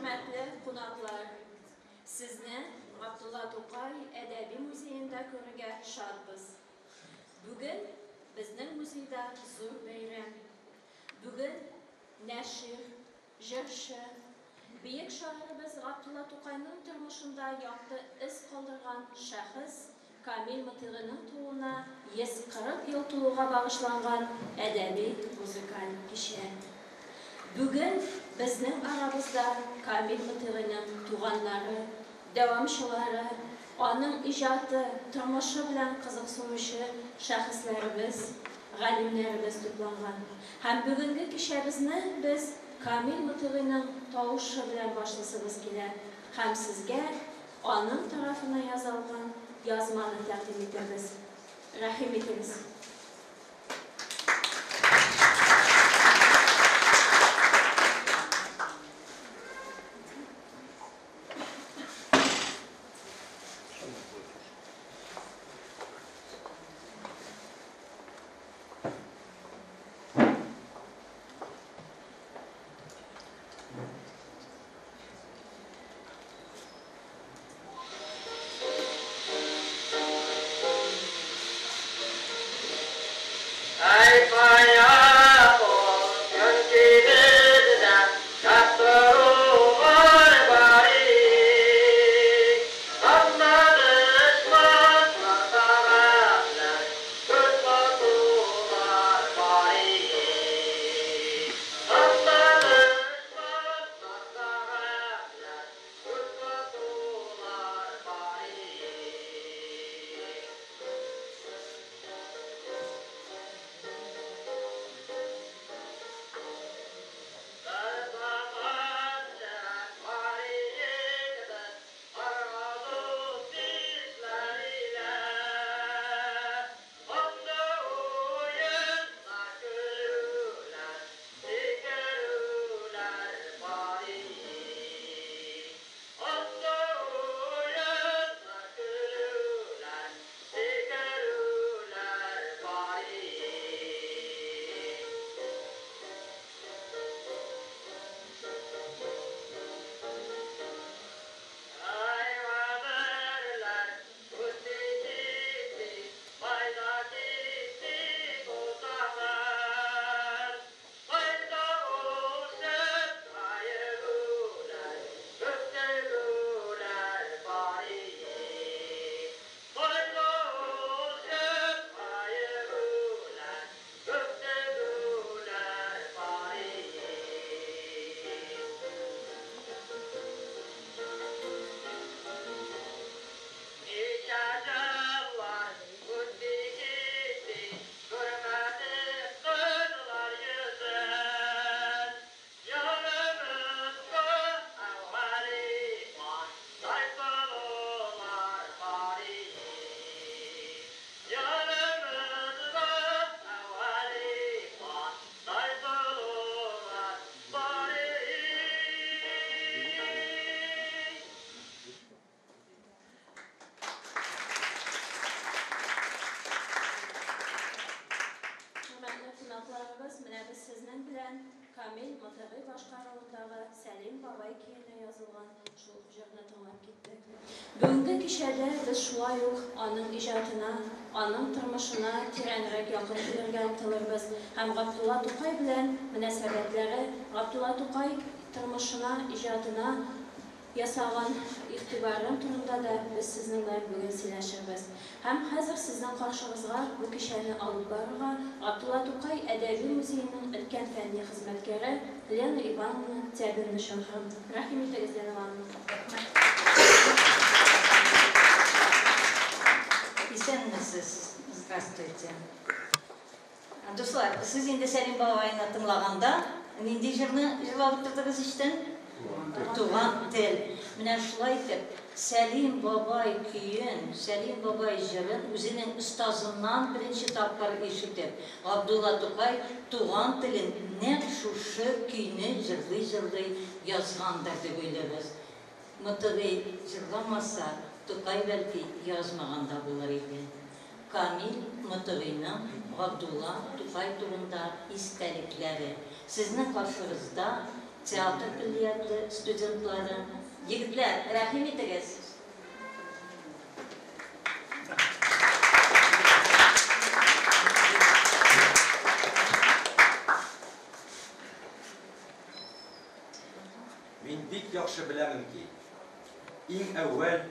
Хөрмәтле кунаклар! Сезне Габдулла Тукай әдәби музеенда күрергә шатбыз. Бүген безнең музейда зур бәйрәм. Бүген нәшир, җырчы, бөек шагыйребез Габдулла Тукайның тормышында якты эз калдырган шәхес Камил Мотыйгыйның тууына 140 ел тулуга багышланган әдәби музыкаль кичә. Бүген безнең арабызда Камил Мотыйгыйның туганнары, дәвамчылары, аның иҗаты, тормышы белән кызыксынучы шәхесләребез, галимнәребез тупланган. Һәм бүгенге кичәбезне без Камил Мотыйгыйның тавышы белән башлысыбыз килә һәм сезгә аның тарафына язалган язманы тәкъдим итәбез. Рәхим итегез. Хөрмәтле кунакларыбыз, менә без сезнең белән Камил Мотыйгый башкаруындагы Сәлим бабай көенә язылган шул җырны тыңлап киттек. Бүгенге кичәдә без шулай ук аның иҗатына, аның тормышына тирәнрәк якын килергә омтылырбыз һәм Габдулла Тукай белән мөнәсәбәтләре, Габдулла Тукай тормышына, иҗатына ясаган игътибары турында да без сезнең белән бүген сөйләшербез. Һәм хәзер сезнең каршыгызга бу кичәне алып барырга Габдулла Тукай әдәби музееның өлкән фәнни хезмәткәре Лена Ивановна Тябинаны чакырам. Рәхим итегез, Лена Ивановна. Исәнмесез! Здравствуйте! Дуслар, сез инде Сәлим бабайны тыңлаганда нинди җырны җырлап утырдыгыз эчтән? Туган тел. Менә шулай итеп, Сәлим бабай көен, Сәлим бабай җырын үзенең остазыннан беренче тапкыр ишетеп, Габдулла Тукай туган телен нәкъ шушы көйне җырлый-җырлый язгандыр дип уйлыйбыз. Мотыгый җырламаса, Тукай бәлки язмаган да булыр иде. Камил Мотыгыйның Габдулла Тукай турында истәлекләре. Сезнең каршыгызда театр көллияте студентлары. Егетләр, рәхим итегез! Мин бик яхшы беләмен ки, иң әүвәл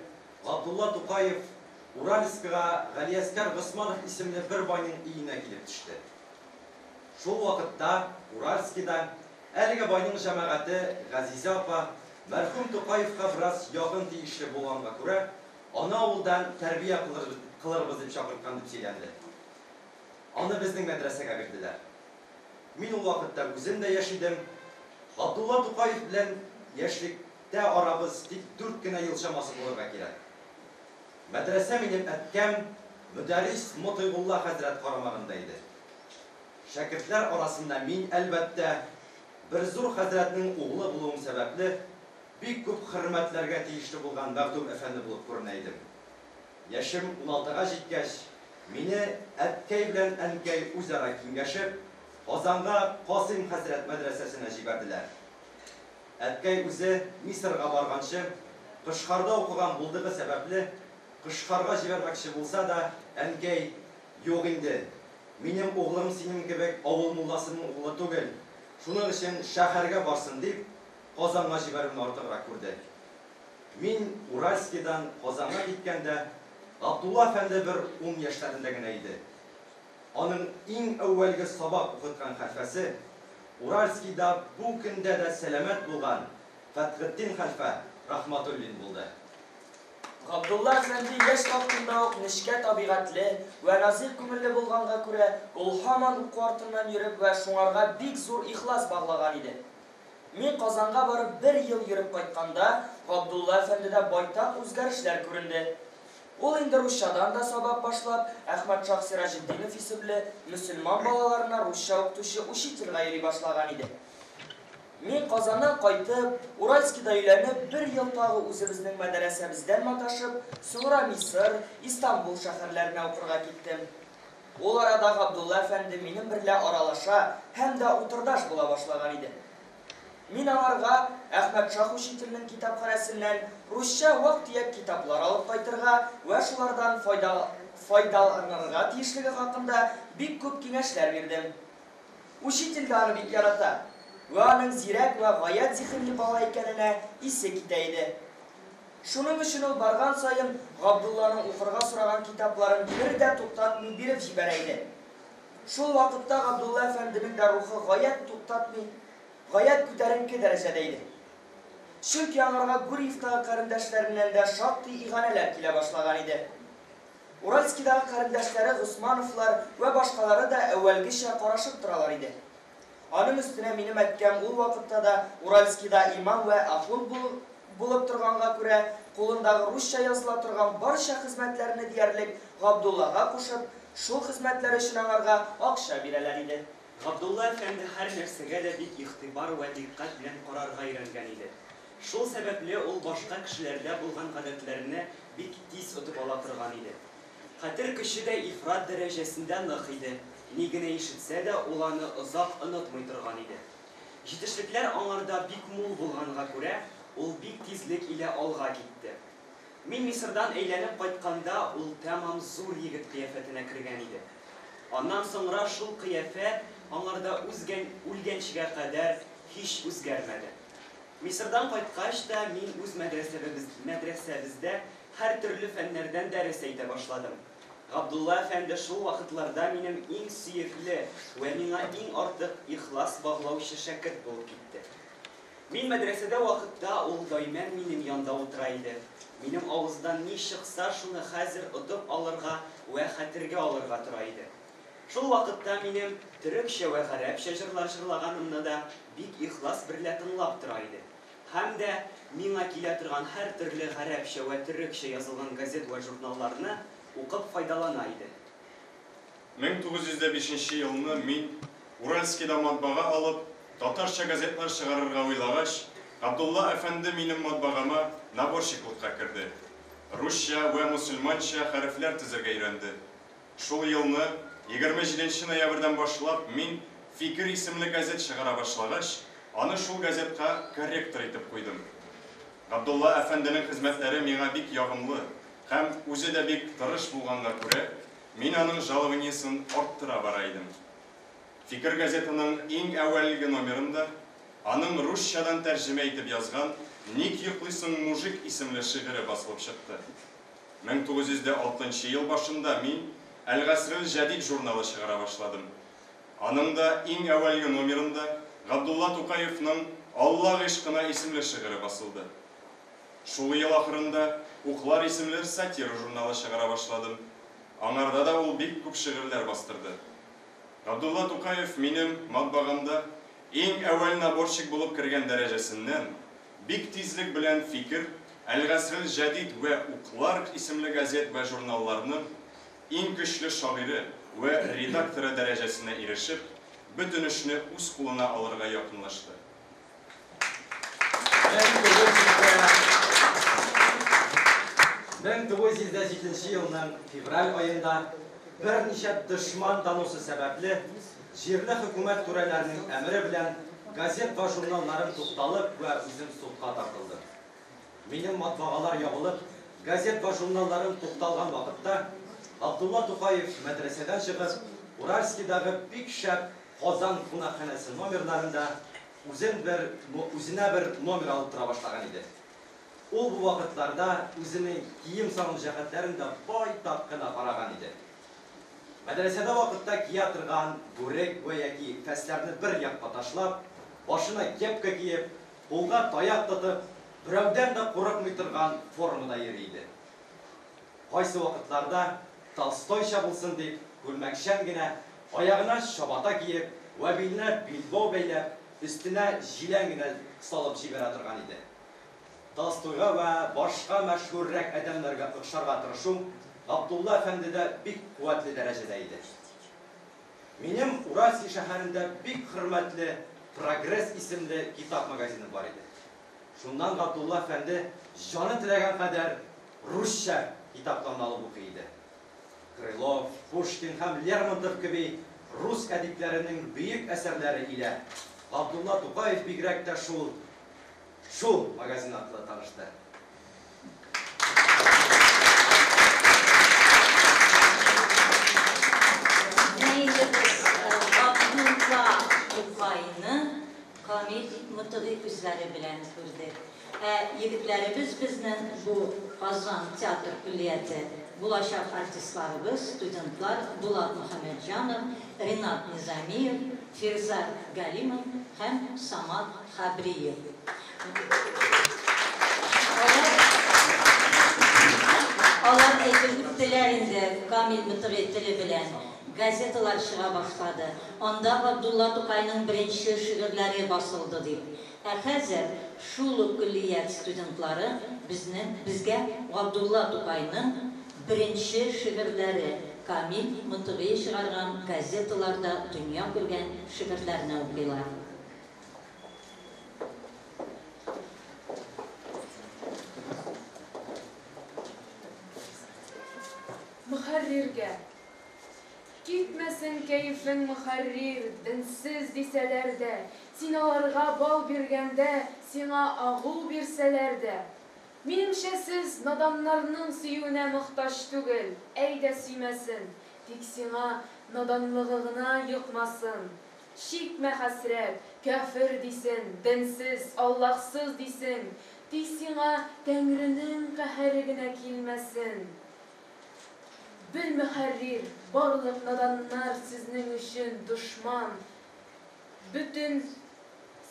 Габдулла Тукаев Уральскига Галиәскәр Госманов исемле бер байның өенә килеп төште. Шул вакытта Уральскида әлеге байның җәмәгате Газизә апа мәрхүм Тукаевка бераз якын тиешле булганга күрә, аны авылдан тәрбия кылырбыз дип чакырткан дип сөйләнде. Аны безнең мәдрәсәгә бирделәр. Мин ул вакытта үзем дә яшь идем. Габдулла Тукаев белән яшьлектә арабыз тик дүрт кенә ел чамасы булырга кирәк. Мәдрәсә минем әткәм Мөдәррис Мотыйгулла хәзрәт карамагында иде. Шәкертләр арасында мин, әлбәттә, бер зур хәзрәтнең углы булуым сәбәпле, бик күп хөрмәтләргә тиешле булган мәхдүм әфәнде булып күренә идем. Яшем уналтыга җиткәч, мине әткәй белән әнкәй үзара киңәшеп, Казанга Касыйм хәзрәт мәдрәсәсенә җибәрделәр. Әткәй үзе Мисырга барганчы Кышкарда укыган булдыгы сәбәпле, Кышкарга җибәрмәкче булса да, әнкәй, Юк инде, минем углым синең кебек авыл мулласының углы түгел, шуның өчен шәһәргә барсын, дип, Казанга җибәрүне артыграк күрде. Мин Уральскидан Казанга киткәндә, Габдулла әфәнде бер ун яшьләрендә генә иде. Аның иң әүвәлге сабак укыткан хәлфәсе, Уральскида бу көндә дә сәламәт булган Фәтхетдин хәлфә Рахматуллин булды. Габдулла әфәнде яшь вакытында ук нечкә табигатьле вә нәзик күңелле булганга күрә, ул һаман уку артыннан йөреп вә шуңарга бик зур ихлас баглаган иде. Мин Казанга барып бер ел йөреп кайтканда, Габдулла әфәндедә байтак үзгәрешләр күренде. Ул инде русчадан да сабак башлап, Әхмәтшаһ Сираҗетдинов исемле мөселман балаларына русча укытучы учительгә йөри башлаган иде. Мин Казаннан кайтып, Уральскида өйләнеп, бер ел тагы үзебезнең мәдәрәсәбездән маташып, соңра Мисыр, Истанбул шәһәрләренә укырга киттем. Ул арада Габдулла әфәнде минем берлә аралаша һәм дә утырдаш була башлаган иде. Мин аңарга Әхмәтшаһ учительнең китапханәсеннән русча вак-төяк китаплар алып кайтырга вә шулардан файдаланырга тиешлеге хакында бик күп киңәшләр бирдем. Учитель дә аны бик ярата вә аның зирәк вә гаять зиһенле бала икәненә исе китә иде. Шуның өчен ул барган саен Габдулланың укырга сораган китапларын бер дә туктатмый биреп җибәрә иде. Шул вакытта Габдулла әфәнденең дә рухы гаять туктатмый, гаять күтәренке дәрәҗәдә иде. Чөнки аңарга Гурьевтагы карендәшләреннән дә шактый иганәләр килә башлаган иде. Уральскидагы карендәшләре Госмановлар вә башкалары да әүвәлгечә карашып торалар иде. Аның өстенә минем әткәм ул вакытта да Уральскида имам вә ахунд булып торганга күрә, кулындагы русча языла торган барча хезмәтләрне диярлек Габдуллага кушып, шул хезмәтләре өчен аңарга акча бирәләр иде. Габдулла әфәнде һәр нәрсәгә дә бик игътибар вә дикъкать белән карарга өйрәнгән иде. Шул сәбәпле ул башка кешеләрдә булган гадәтләрне бик тиз отып ала торган иде. Хәтер көче дә ифрат дәрәҗәсендә нык иде, ни генә ишетсә дә, ул аны озак онытмый торган иде. Җитешлекләр аңарда бик мул булганга күрә, ул бик тизлек илә алга китте. Мин Мисырдан әйләнеп кайтканда, ул тәмам зур егет кыяфәтенә кергән иде. Аннан соңра шул кыяфәт аңарда үзгән үлгәнчегә кадәр һич үзгәрмәде. Мисырдан кайткач та мин үз мәдрәсәбебез мәдрәсәбездә һәртөрле фәннәрдән дәрес әйтә башладым. Габдулла әфәнде шул вакытларда минем иң сөекле вә миңа иң артык ихлас баглаучы шәкерт булып китте. Мин мәдрәсәдә вакытта ул даимән минем янда утыра иде. Минем авыздан ни чыкса, шуны хәзер отып алырга вә хәтергә алырга тора иде. Шул вакытта минем төрекчә вә гарәпчә җырлар җырлаганымны да бик ихлас берлә тыңлап тора иде. Һәм дә миңа килә торган һәртөрле гарәпчә вә төрекчә язылган газет вә журналларны укып файдалана иде. 1905 нче елны мин, Уральскида матбага алып, татарча газетлар чыгарырга уйлагач, Габдулла әфәнде минем матбагама наборщиклыкка керде. Русча вә мөселманча хәрефләр тезергә өйрәнде. Шул елны, 27 нче ноябрьдән башлап, мин Фикер исемле газет чыгара башлагач, аны шул газетка корректор итеп куйдым. Габдулла әфәнденең хезмәтләре миңа бик ягымлы һәм үзе дә бик тырыш булганга күрә, мин аның жалованиесен арттыра бара идем. Фикер газетының иң әүвәлге номерында аның русчадан тәрҗемә итеп язган Ник йоклыйсың, мужик исемле шигыре басылып чыкты. 1906 нчы ел башында мин Әл-Гасрел-Җәдид журналы чыгара башладым. Аның да иң әүвәлге номерында Габдулла Тукаевның Алла гыйшкына исемле шигыре басылды. Шул ел ахырында Уклар исемле сатира журналы чыгара башладым. Аңарда да ул бик күп шигырьләр бастырды. Габдулла Тукаев минем матбагамда иң әүвәл наборщик булып кергән дәрәҗәсеннән бик тизлек белән Фикер, Әл-Гасрел-Җәдид вә Уклар исемле газет вә журналларның иң көчле шагыйре вә редакторы дәрәҗәсенә ирешеп, бөтен эшне үз кулына алырга якынлашты. 1907 елның февраль аенда берничә дошман доносы сәбәпле, җирле хөкүмәт түрәләренең әмере белән газет вә журналларым тукталып вә үзем судка тартылдым. Минем матбагалар ябылып, газет вә журналларым тукталган вакытта, Габдулла Тукаев мәдрәсәдән чыгып, Уральскидагы бик шәп Казан кунакханәсе номерларында үзен бер, үзенә бер номер алып тора башлаган иде. Ул бу вакытларда үзенең кием-салым җәһәтләрен дә байтак кына караган иде. Мәдрәсәдә вакытта кия торган бүрек вә яки фәсләрне бер якка ташлап, башына кепка киеп, кулга таяк тотып, берәүдән дә курыкмый торган формада йөри иде. Кайсы вакытларда, Толстойча булсын дип, күлмәкчән генә, аягына чабата киеп вә биленә билбау бәйләп, өстенә җилән генә салып җибәрә торган иде. Толстойга вә башка мәшһүррәк адәмнәргә охшарга тырышу Габдулла әфәндедә бик куәтле дәрәҗәдә иде. Минем Уральски шәһәрендә бик хөрмәтле Прогресс исемле китап магазиным бар иде. Шуннан Габдулла әфәнде җаны теләгән кадәр русча китапларны алып укый иде. Крылов, Пушкин һәм Лермонтов кеби рус әдипләренең бөек әсәрләре илә Габдулла Тукаев бигрәк тә шул шул магазин аркылы танышты. Менә инде без Габдулла Тукайны Камил Мотыгый күзләре белән күрдек. Ә егетләребез безнең бу Казан театр көллияте булачак артистларыбыз, студентлар Булат Мөхәммәтҗанов, Ринат Низамиев, Фирзар Галимов һәм Самат Хәбриев. Алар, алар әйтеп үттеләр инде Камил Мотыгый теле белән. Газеталар чыга башлады. Анда Габдулла Тукайның беренче шигырьләре басылды дип. Ә хәзер шул ук көллият студентлары безнең безгә Габдулла Тукайның беренче шигырьләре, Камил Мотыгый чыгарган газеталарда дөнья күргән шигырьләрне укыйлар. Мөхәрриргә. Китмәсен кәефең, мөхәррир, денсез дисәләр дә, син аларга бал биргәндә, сиңа агу бирсәләр дә. Минемчә, сез наданнарның сөюенә мохтаҗ түгел, әйдә сөймәсен, тик сиңа наданлыгы гына йокмасын. Чикмә хәсрәт, кяфер дисен, денсез, Аллаһсыз дисен, тик сиңа Тәңренең каһәре генә килмәсен. Бел, мөхәррир, барлык наданнар сезнең өчен дошман. Бөтен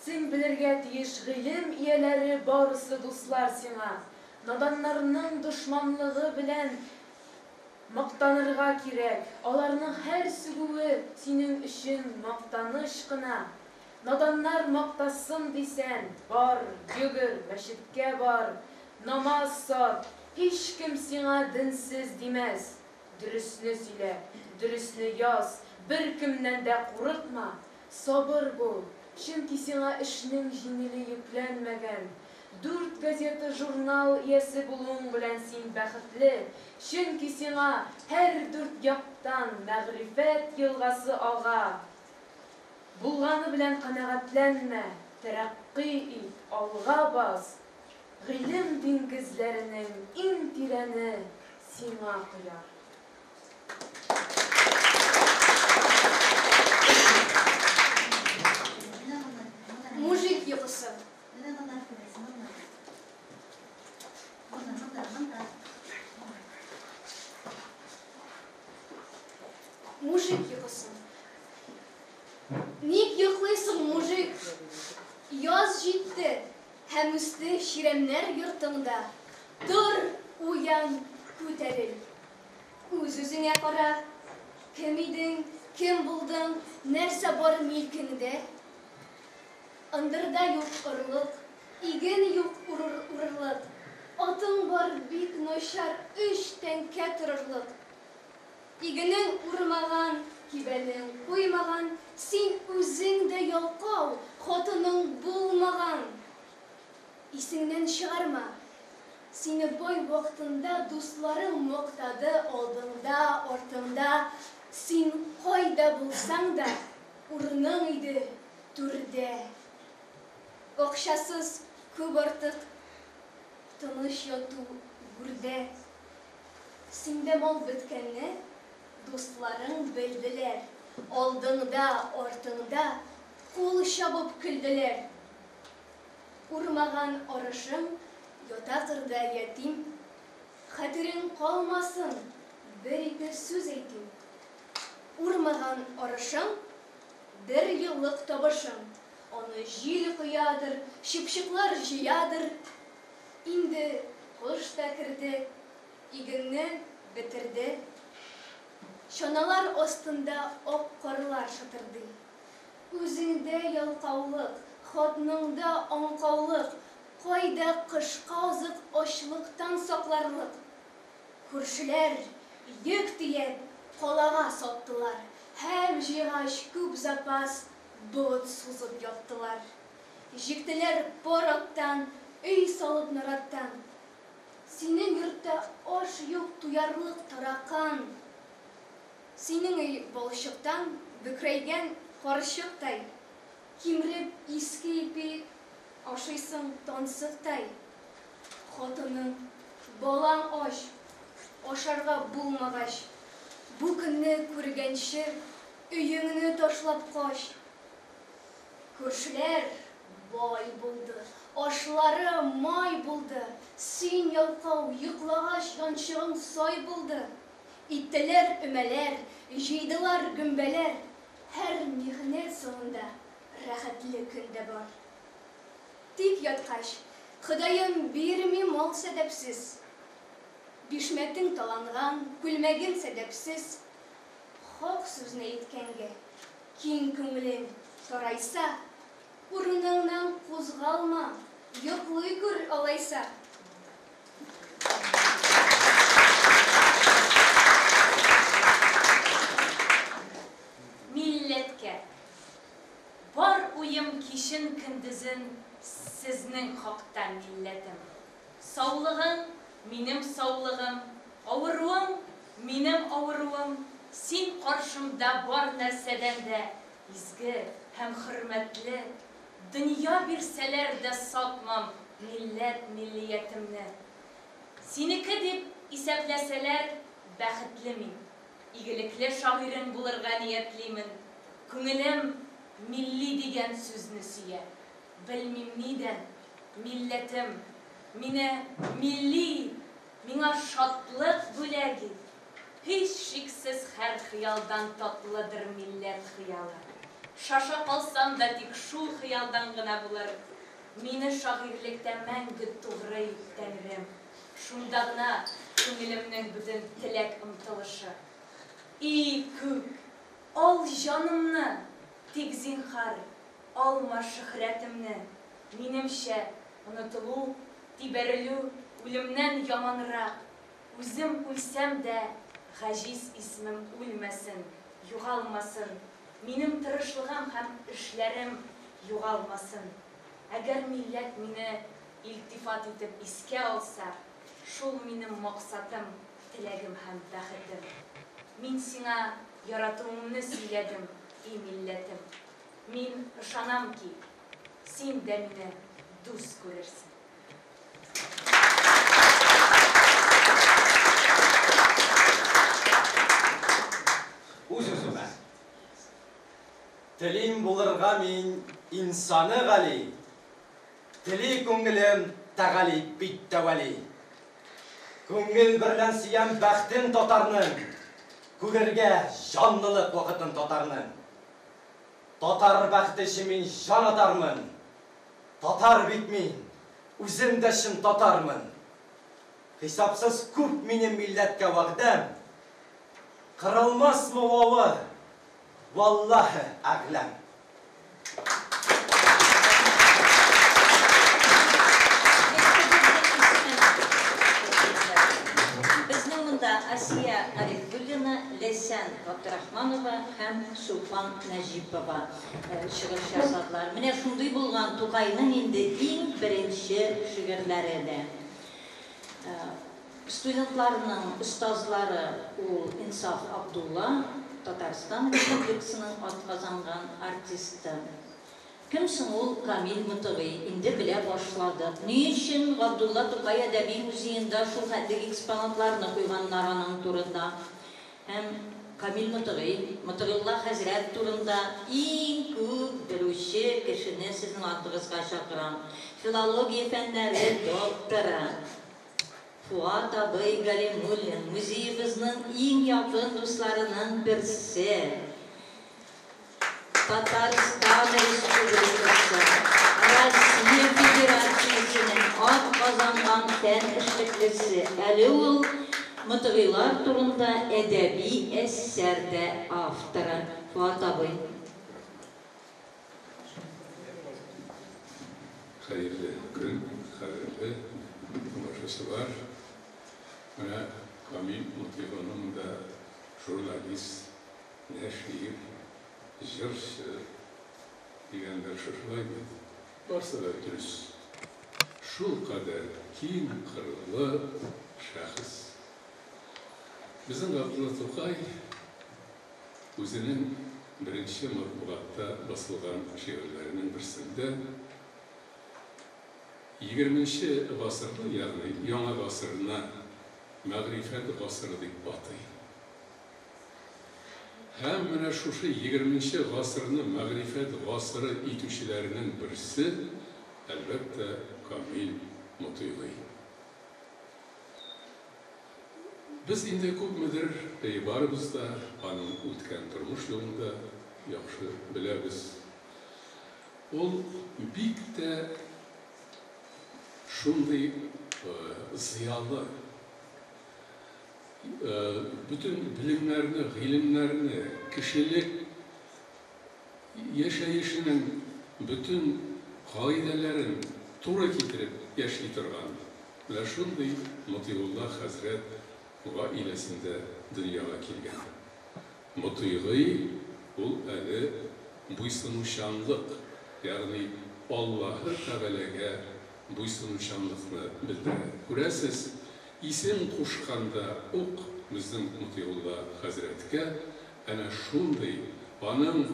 син белергә тиеш гыйлем ияләре барысы дуслар сиңа. Наданнарның дошманлыгы белән мактанырга кирәк, аларның һәр сүгүе синең өчен мактаныч кына. Наданнар мактасын дисән, бар, йөгер, мәчеткә бар, намаз сат, һичкем сиңа денсез димәс. Дөресне сөйлә, дөресне яз, беркемнән дә курыкма, сабыр бул, чөнки сиңа эшнең җиңеле йөкләнмәгән. Дүрт газета-журнал иясе булуың белән син бәхетле, чөнки сиңа һәр дүрт яктан мәгърифәт елгасы ага. Булганы белән канәгатьләнмә, Тәрәкъкый ит, алга бас, Гыйлем диңгезләренең иң тирәне сиңа кояр. Мужик йокысы. Мужик йокысы. Ник йоклыйсың, мужик? Яз җитте һәм үсте чирәмнәр йортыңда. Тор, уян, күтәрел. Үз-үзеңә кара. Кем идең, кем булдың, нәрсә бар милкеңдә? Ындырда юк орлык, иген юк урыр урырлык. Атың бар бик начар, өч тәңкә торырлык. Игенең урмаган, кибәнең куймаган, син үзең дә ялкау, хатының булмаган. Исеңнән чыгарма, сине бай вакытында дусларың мактады алдыңда, артыңда. Син кайда булсаң да, урының иде түрдә. Акчасыз күп артык, тыныч яту гүрдә. Синдә мал беткәнне дусларың белделәр, алдыңда, артыңда кул чабып көлделәр. Урмаган арышың ята кырда ятим. Хәтерең калмасын, бер-ике сүз әйтим. Урмаган арышың, бер еллык табышың. Аны җил коядыр, чыпчыклар җыядыр. Инде кыш та керде, игенне бетерде. Чаналар астында ак карлар шытырдый. Үзеңдә ялкаулык, хатыныңда аңкаулык, кайда кышка азык ачлыктан сакларлык? Күршеләр йөк төяп калага саттылар һәм җыйгач күп запас бот сузып яттылар. Җиктеләр пар аттан, өй салып нараттан. Синең йортта аш юк туярлык таракан. Синең өй балчыктан бөкрәйгән карчыктай. Кимереп иске ипи ашыйсың тансыктай. Хатының, балаң ач, ашарга булмагач, бу көнне күргәнче өеңне ташлап кач. Күршеләр бай булды, ашлары май булды. Син ялкау, йоклагач янчыгың сай булды. Иттеләр өмәләр, җыйдылар гөмбәләр. Һәр михнәт соңында рәхәтле көн дә бар. Тик яткач, Ходаем бирми мал сәдәпсез. Бишмәтең таланган, күлмәгең сәдәпсез. Хак сүзне әйткәнгә киң күңелең тарайса, урыныңнан кузгалма, йоклый күр алайса. Милләткә. Бар уем кичен-көндезен сезнең хакта, милләтем. Саулыгың, минем саулыгым, авыруың, минем авыруым, син каршымда бар нәрсәдән дә изге һәм хөрмәтле. Дөнья бирсәләр дә сатмам милләт-миллиятемне. Синеке дип исәпләсәләр, бәхетле мин. Игелекле шагыйрең булырга ниятлимен. Күңелем милли дигән сүзне сөя. Белмим нидән, милләтем, мине милли ит, миңа шатлык бүләк ит. Һичшиксез һәр хыялдан татлыдыр милләт хыялы. Шаша калсам да тик шул хыялдан гына булыр. Мине шагыйрьлектә мәңге тугры ит, Тәңрем. Шунда гына күңелемнең бөтен теләк-омтылышы. И күк, ал җанымны, тик, зинһар, алма шөһрәтемне. Минемчә, онытылу, тибәрелү үлемнән яманрак. Үзем үлсәм дә, гаҗиз исмем үлмәсен, югалмасын, минем тырышлыгым һәм эшләрем югалмасын. Әгәр милләт мине илтифат итеп искә алса, шул минем максатым, теләгем һәм бәхетем. Мин сиңа яратуымны сөйләдем, и милләтем. Мин ышанам ки, Син дә мине дус күрерсең. Үз-үземә. Телим булырга мин инсаны гали, Тели күңелем тәгали бит тәвәли. Күңел берлән сөям бәхтен татарның, Күрергә җанлылык вакытын татарның. Татар бәхте өчен мин җан атармын, Татар бит мин, үзем дә чын татармын. Хисапсыз күп минем милләткә вәгъдәм, Кырылмасмы вавы, валлаһы әгъләм. Безнең монда Асия Гарифуллина, Ләйсән Габдрахманова һәм Чулпан Нәҗипова чыгыш ясадылар. Менә шундый булган Тукайның инде иң беренче шигырьләре дә. Студентларның остазлары ул Инсаф Абдулла, Татарстан Республикасының атказанган артисты. Кем соң ул Камил Мотыгый, инде белә башладык. Ни өчен Габдулла Тукай әдәби музеенда шул хәтлек экспонатларны куйганнар аның турында? Һәм Камил Мотыгый, Мотыгыйлла хәзрәт турында иң күп белүче кешене сезнең алдыгызга чакырам. Филология фәннәре докторы. Фуат абый Галимуллин, музеебызның иң якын дусларының берсе. Татарстан Республикасы, Россия Федерациясенең атказанган фән эшлеклесе, әле ул Мотыгыйлар турында әдәби әсәр дә авторы. Фуат абый. Хәерле көн, кадерле тамашачылар! Менә Камил Мотыйгының да журналист, нәшир, җырчы дигәннәр шушылай бит. Барсы да дөрес. Шулкадәр киң кырлы шәхес. Безнең Габдулла Тукай Үзенең беренче матбугатта басылган шигырьләренең берсендә егерменче гасырны, ягъни яңа гасырны мәгърифәт гасыры дип атый. Һәм менә шушы егерменче гасырны мәгърифәт гасыры итүчеләрнең берсе, әлбәттә, Камил Мотыйгый. Без инде күпмедер барыбыз да аның үткән тормыш юлын да яхшы беләбез. Ул бик тә шундый зыялы, бөтен белемнәрне, гыйлемнәрне, кешелек яшәешенең бөтен кагыйдәләрен туры китереп яши торган менә шундый Мотыйгулла хәзрәт гаиләсендә дөньяга килгән. Мотыйгый ул әле буйсынучанлык, ягъни Аллаһы Тәгаләгә буйсынучанлыкны белдерә. Күрәсез, исем кушканда ук безнең Мотыйгулла хәзрәткә әнә шундый, аның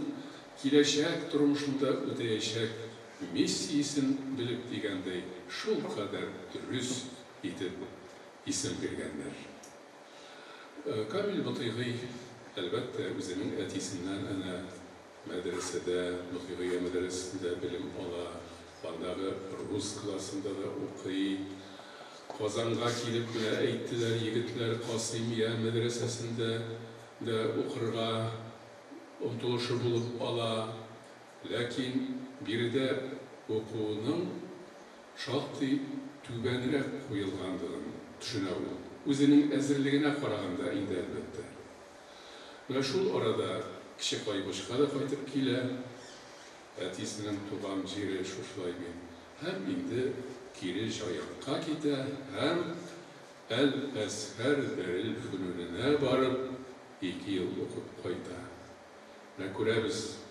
киләчәк тормышында үтәячәк миссиясен белеп дигәндәй, шулкадәр дөрес итеп исем биргәннәр. Камил Мотыйгый, әлбәттә, үзенең әтисеннән әнә мәдрәсәдә, Мотыйгыя мәдрәсәсендә белем ала, андагы рус классында да укый. Казанга килеп менә әйттеләр егетләр, Касыймия мәдрәсәсендә дә укырга омтылышы булып ала. Ләкин биредә укуының шактый түбәнрәк куелганлыгын төшенә ул. Үзенең әзерлегенә караганда инде, әлбәттә. Менә шул арада Кече Кайбычка да кайтып килә. Әтисенең туган җире шушылай бит. Һәм инде кире Җаекка китә һәм Әл-Әзһәр дәрелфөнүненә барып, ике ел укып кайта. Менә күрәбез.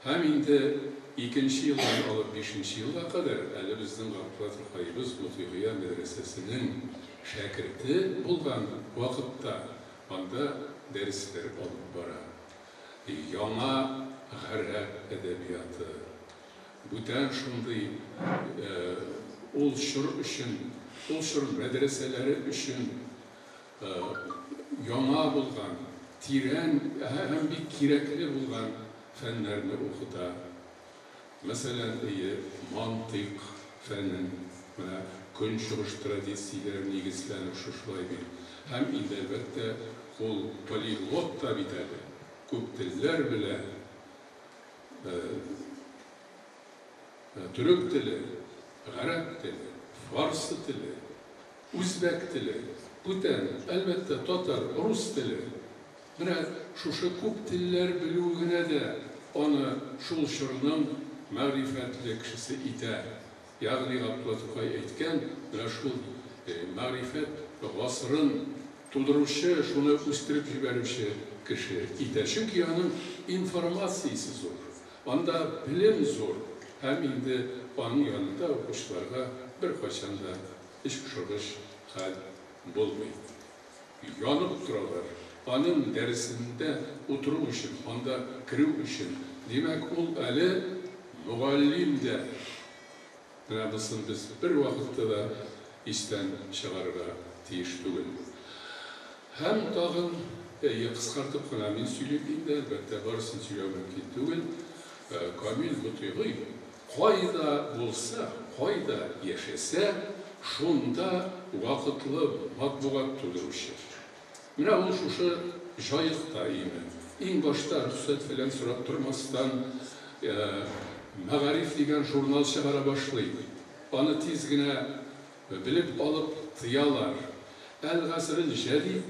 Һәм инде икенче елдан алып бишенче елга кадәр әле безнең Габдулла Тукаебыз Мотыйгыя мәдрәсәсенең шәкерте булган вакытта анда дәресләр алып бара. Яңа гарәп әдәбияты. Бүтән шундый ул чор өчен, ул чор мәдрәсәләре өчен яңа булган, тирән һәм бик кирәкле булган фәннәрне укыта. Мәсәлән, әйе, мантыйк фәнен, менә көнчыгыш традицияләре нигезләнеп шушылай бит. Һәм инде, әлбәттә, ул полиглот та бит әле, күп телләр белә, төрек теле, гарәп теле, фарсы теле, үзбәк теле, бүтән, әлбәттә, татар, рус теле. Менә шушы күп телләр белүе генә дә аны шул чорның мәгърифәтле кешесе итә. Ягъни Габдулла Тукай әйткән, менә шул мәгърифәт гасырын тудыручы, шуны үстереп җибәрүче кеше итә. Чөнки аның информациясе зур, анда белем зур һәм инде аның янында укучыларга беркайчан да эчпошыргыч хәл булмый. Янып торалар. Аның дәресендә утыру өчен, анда керү өчен. Димәк, ул әле мөгаллим дә. Менә бусын без бервакытта да истән чыгарырга тиеш түгел. Һәм тагын, әйе, кыскартып кына мин сөйлим инде, әлбәттә, барысын сөйләү мөмкин түгел. Камил Мотыйгый кайда булса, кайда яшәсә, шунда вакытлы матбугат тудыручы. Менә ул шушы Җаекта име, иң башта рөхсәт-фәлән сорап тормастан, Мәгариф дигән журнал чыгара башлый. Аны тиз генә белеп алып тыялар. Әл-Гасрел җәдид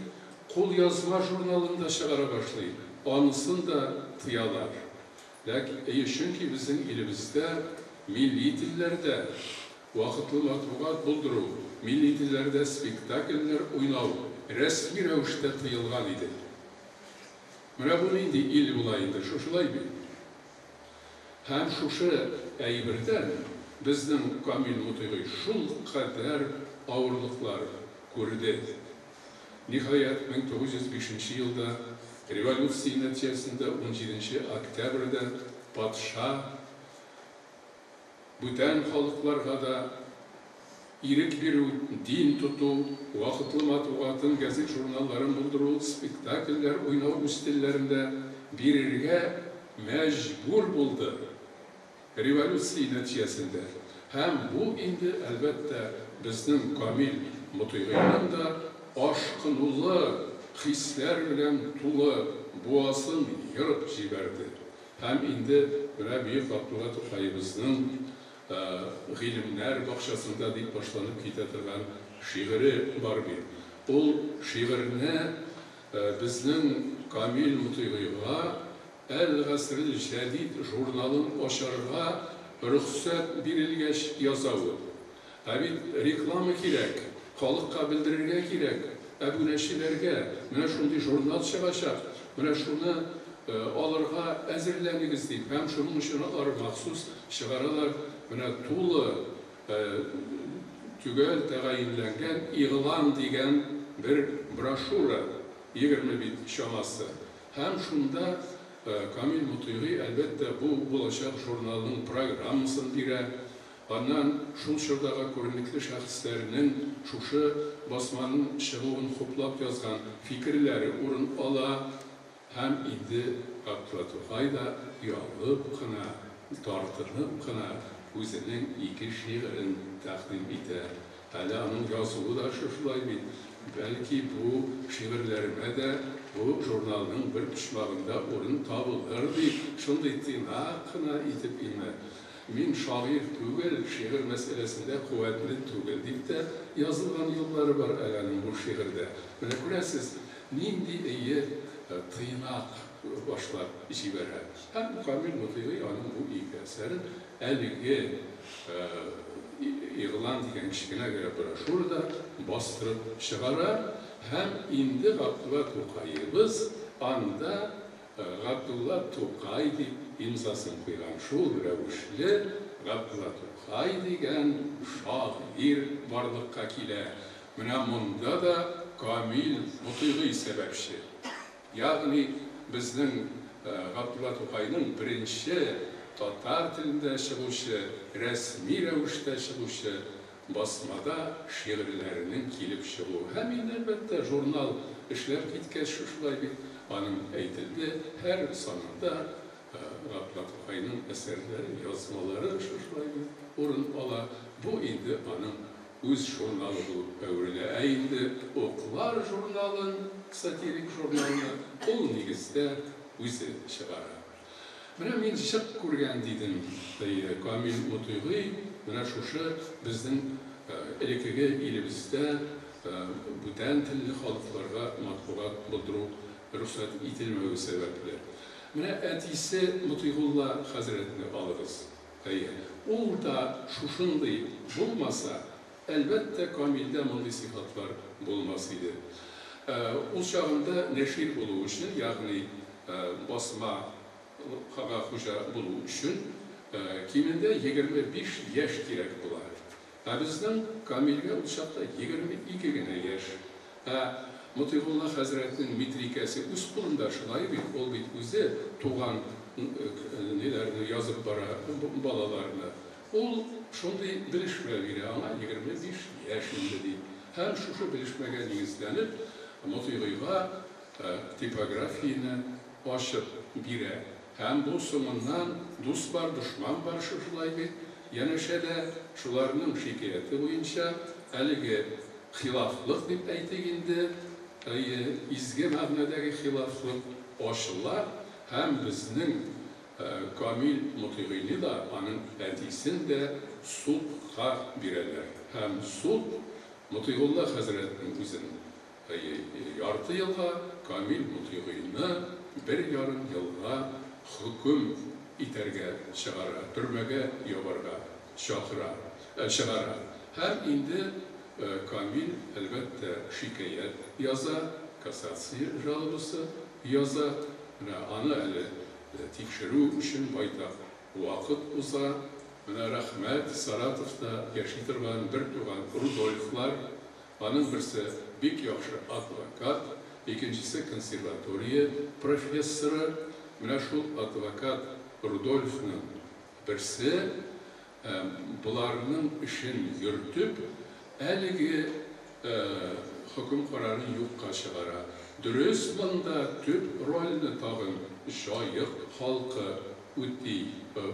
кулъязма журналын да чыгара башлый, анысын да тыялар. Ләкин, әйе, чөнки безнең илебездә милли телләрдә вакытлы матбугат булдыру, милли телләрдә спектакльләр уйнау рәсми рәвештә тыелган иде. Менә бу нинди ил була инде, шушылай бит? Һәм шушы әйбердән безнең Камил Мотыйгый шулкадәр авырлыклар күрде. Ниһаять, 1905 нче елда революция нәтиҗәсендә унҗиденче октябрьдә патша бүтән халыкларга да ирек бирү, дин тоту, вакытлы матбугатын, гәзит-журналларын булдыру, спектакльләр уйнау үз телләрендә бирергә мәҗбүр булды. Революция нәтиҗәсендә. Һәм бу инде, әлбәттә, безнең Камил Мотыйгыйның да ашкынулы хисләр белән тулы буасын ерып җибәрде. Һәм инде менә бөек Габдулла Тукаебызның Гыйлемнәр бакчасында дип башланып китә торган шигыре бар бит. Ул шигырьне безнең Камил Мотыйгыйга Әл-Гасрел җәдид журналын ачарга рөхсәт бирелгәч яза ул. Ә бит реклама кирәк, халыкка белдерергә кирәк, әбүнәчеләргә, менә шундый журнал чыгачак, менә шуны алырга әзерләнегез дип, һәм шуның өчен алар махсус чыгаралар менә тулы, төгәл тәгаенләнгән игълан дигән бер брошюра, 20 бит чамасы. Һәм шунда Камил Мотыйгый, әлбәттә, бу булачак журналның программасын бирә, аннан шул чордагы күренекле шәхесләрнең шушы басманың чыгуын хуплап язган фикерләре урын ала, һәм инде Габдулла Тукай да оялып кына, тартынып кына үзенең ике шигырен тәкъдим итә. Әле аның язуы да шушылай бит. Бәлки, бу шигырьләремә дә бу журналның бер почмагында урын табылыр, дип, шундый тыйнак кына итеп име. Мин шагыйрь түгел, шигырь мәсьәләсендә куәтле түгел, дип тә язылган юллары бар әле аның бу шигырьдә. Менә күрәсез, нинди эйе тыйнак башлап җибәрә. Һәм Камил Мотыйгый аның бу ике әсәрен Әлеге игълан дигән кечкенә генә брошюрада бастырып чыгара һәм инде Габдулла Тукаебыз анда Габдулла Тукай дип имзасын куйган. Шул рәвешле Габдулла Тукай дигән шагыйрь барлыкка килә. Менә монда да Камил Мотыйгый сәбәпче. Ягъни безнең Габдулла Тукайның беренче татар телендә чыгучы, рәсми рәвештә чыгучы басмада шигырьләренең килеп чыгуы. Һәм инде, әлбәттә, журнал эшләп киткәч, шушылай бит, аның әйтелде, һәр санында Габдулла Тукайның әсәрләре, язмалары шушылай бит урын ала. Бу инде аның үз журналы булып әверелә. Ә инде Уклар журналын, сатирик журналны ул нигездә үзе чыгара. Менә мин җык күргән дидем, әйе, Камил Мотыйгый менә шушы безнең элеккеге илебездә бүтән телле халыкларга матбугат булдыру рөхсәт ителмәве сәбәпле. Менә әтисе Мотыйгулла хәзрәтне алыгыз. Әйе, ул да шушындый булмаса, әлбәттә, Камилдә мондый сыйфатлар булмас иде. Ул чагында нәшир булу өчен, ягъни басма га хуҗа булу өчен, кимендә 25 яшь кирәк була. Ә безнең Камилгә ул чакта 22 генә яшь. Ә Мотыйгулла хәзрәтнең метрикәсе үз кулында, шулай бит, ул бит үзе туган ниләрне язып бара, балаларны. Ул шундый белешмә бирә, аңа 25 яшь инде, ди. Һәм шушы белешмәгә нигезләнеп, Мотыйгыйга типографияне ачып бирә. Һәм бу соңыннан дус бар, дошман бар, шушылай бит, янәшәдә шуларның шикаяте буенча әлеге хилафлык дип әйтик инде, әйе, изге мәгънәдәге хилафлык ачыла һәм безнең Камил Мотыйгыйны да, аның әтисен дә судка бирәләр. Һәм суд Мотыйгулла хәзрәтнең үзен ярты елга, Камил Мотыйгыйны 1,5 елга хөкем итәргә чыгара, төрмәгә ябарга чакыра, чыгара. Һәм инде Камил, әлбәттә, шикаять яза, кассация жалобасы яза. Менә аны әле тикшерү өчен байтак вакыт уза. Менә рәхмәт, Саратовта яши торган бертуган Рудольфлар, аның берсе бик яхшы адвокат, икенчесе консерватория профессоры. Менә шул адвокат Рудольфның берсе боларның эшен йөртеп, әлеге хөкем карарын юкка чыгара. Дөрес, монда төп рольне тагын Җаек халкы үти,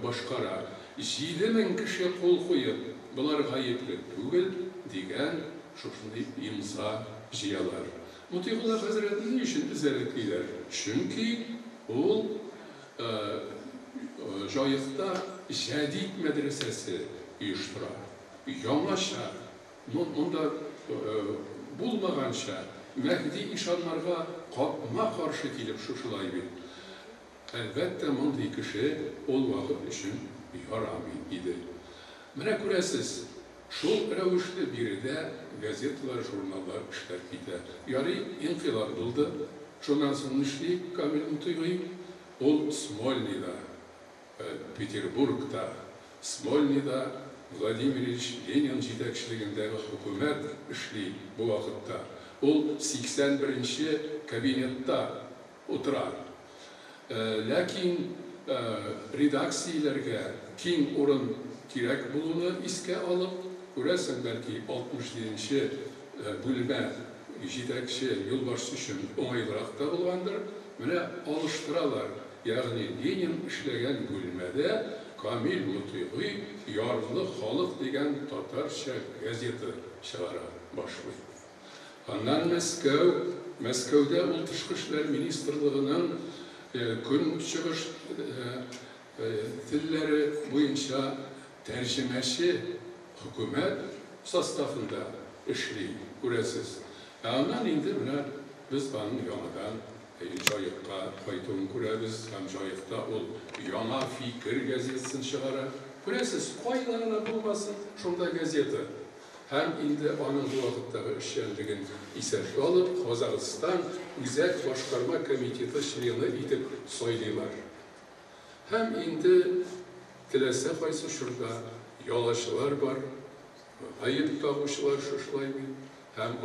башкара. 7000 кеше кул куеп, болар гаепле түгел, дигән шушындый имза җыялар. Мотыйгулла хәзрәтне ни өчен эзәрлеклиләр? Чөнки ул Җаекта Җәдит мәдрәсәсе оештыра. Яңача, монда булмаганча, Мәһди ишаннарга капма-каршы килеп шушылай бит. Әлбәттә, мондый кеше ул вакыт өчен ярамый иде. Менә күрәсез, шул рәвешле биредә газеталар, журналлар эшләп китә. Ярый, инкыйлаб булды. Шуннан соң нишли Камил Мотыйгый? Ул Смольныйда, Петербургта, Смольныйда Владимир Ильич Ленин җитәкчелегендәге хөкүмәт эшли бу вакытта. Ул 81 нче кабинетта утыра. Ләкин редакцияләргә киң урын кирәк булуны искә алып, күрәсең, бәлки 67 нче бүлмә җитәкче, юлбашчы өчен уңайлырак та булгандыр, менә алыштыралар, ягъни Ленин эшләгән бүлмәдә Камил Мотыйгый Ярлы халык дигән татарча газета чыгара башлый. Аннан Мәскәү, Мәскәүдә ул Тышкы эшләр министрлыгының Көнчыгыш телләре буенча тәрҗемәче хөкүмәт составында эшли, күрәсез. Ә аннан инде менә без аның яңадан Җаекка кайтуын күрәбез һәм Җаекта ул Яңа фикер газетасын чыгара. Күрәсез, кайда гына булмасын, шунда газета. Һәм инде аның бу вакыттагы эшчәнлеген исәпкә алып, Казахстан Үзәк башкарма комитеты члены итеп сайлыйлар. Һәм инде теләсә кайсы чорда ялачылар бар, гаеп тагучылар шушылай бит, һәм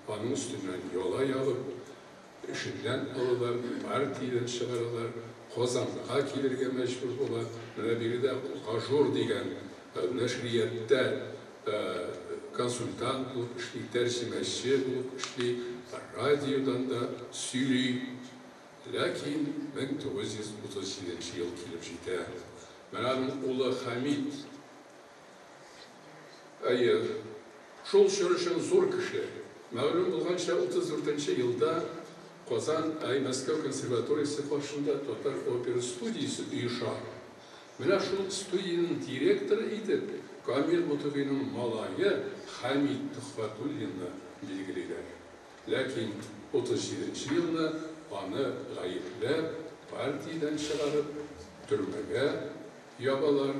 аның өстеннән яла ягып, эшеннән алалар, партиядән чыгаралар, Казанга килергә мәҗбүр була. Менә биредә Ажур дигән нәшриятта консультант булып эшли, тәрҗемәче булып эшли, радиодан да сөйли. Ләкин 1937 ел килеп җитә. Менә аның улы Хәмит. Әйе, шул чор өчен зур кеше. Мәгълүм булганча, 34 нче елда Казан, әй, Мәскәү консерваториясе каршында татар опера студиясе оеша. Менә шул студиянең директоры итеп Камил Мотыйгыйның малае Хәмит Төхфәтуллинны билгелиләр. Ләкин 37 нче елны аны гаепләп, партиядән чыгарып, төрмәгә ябалар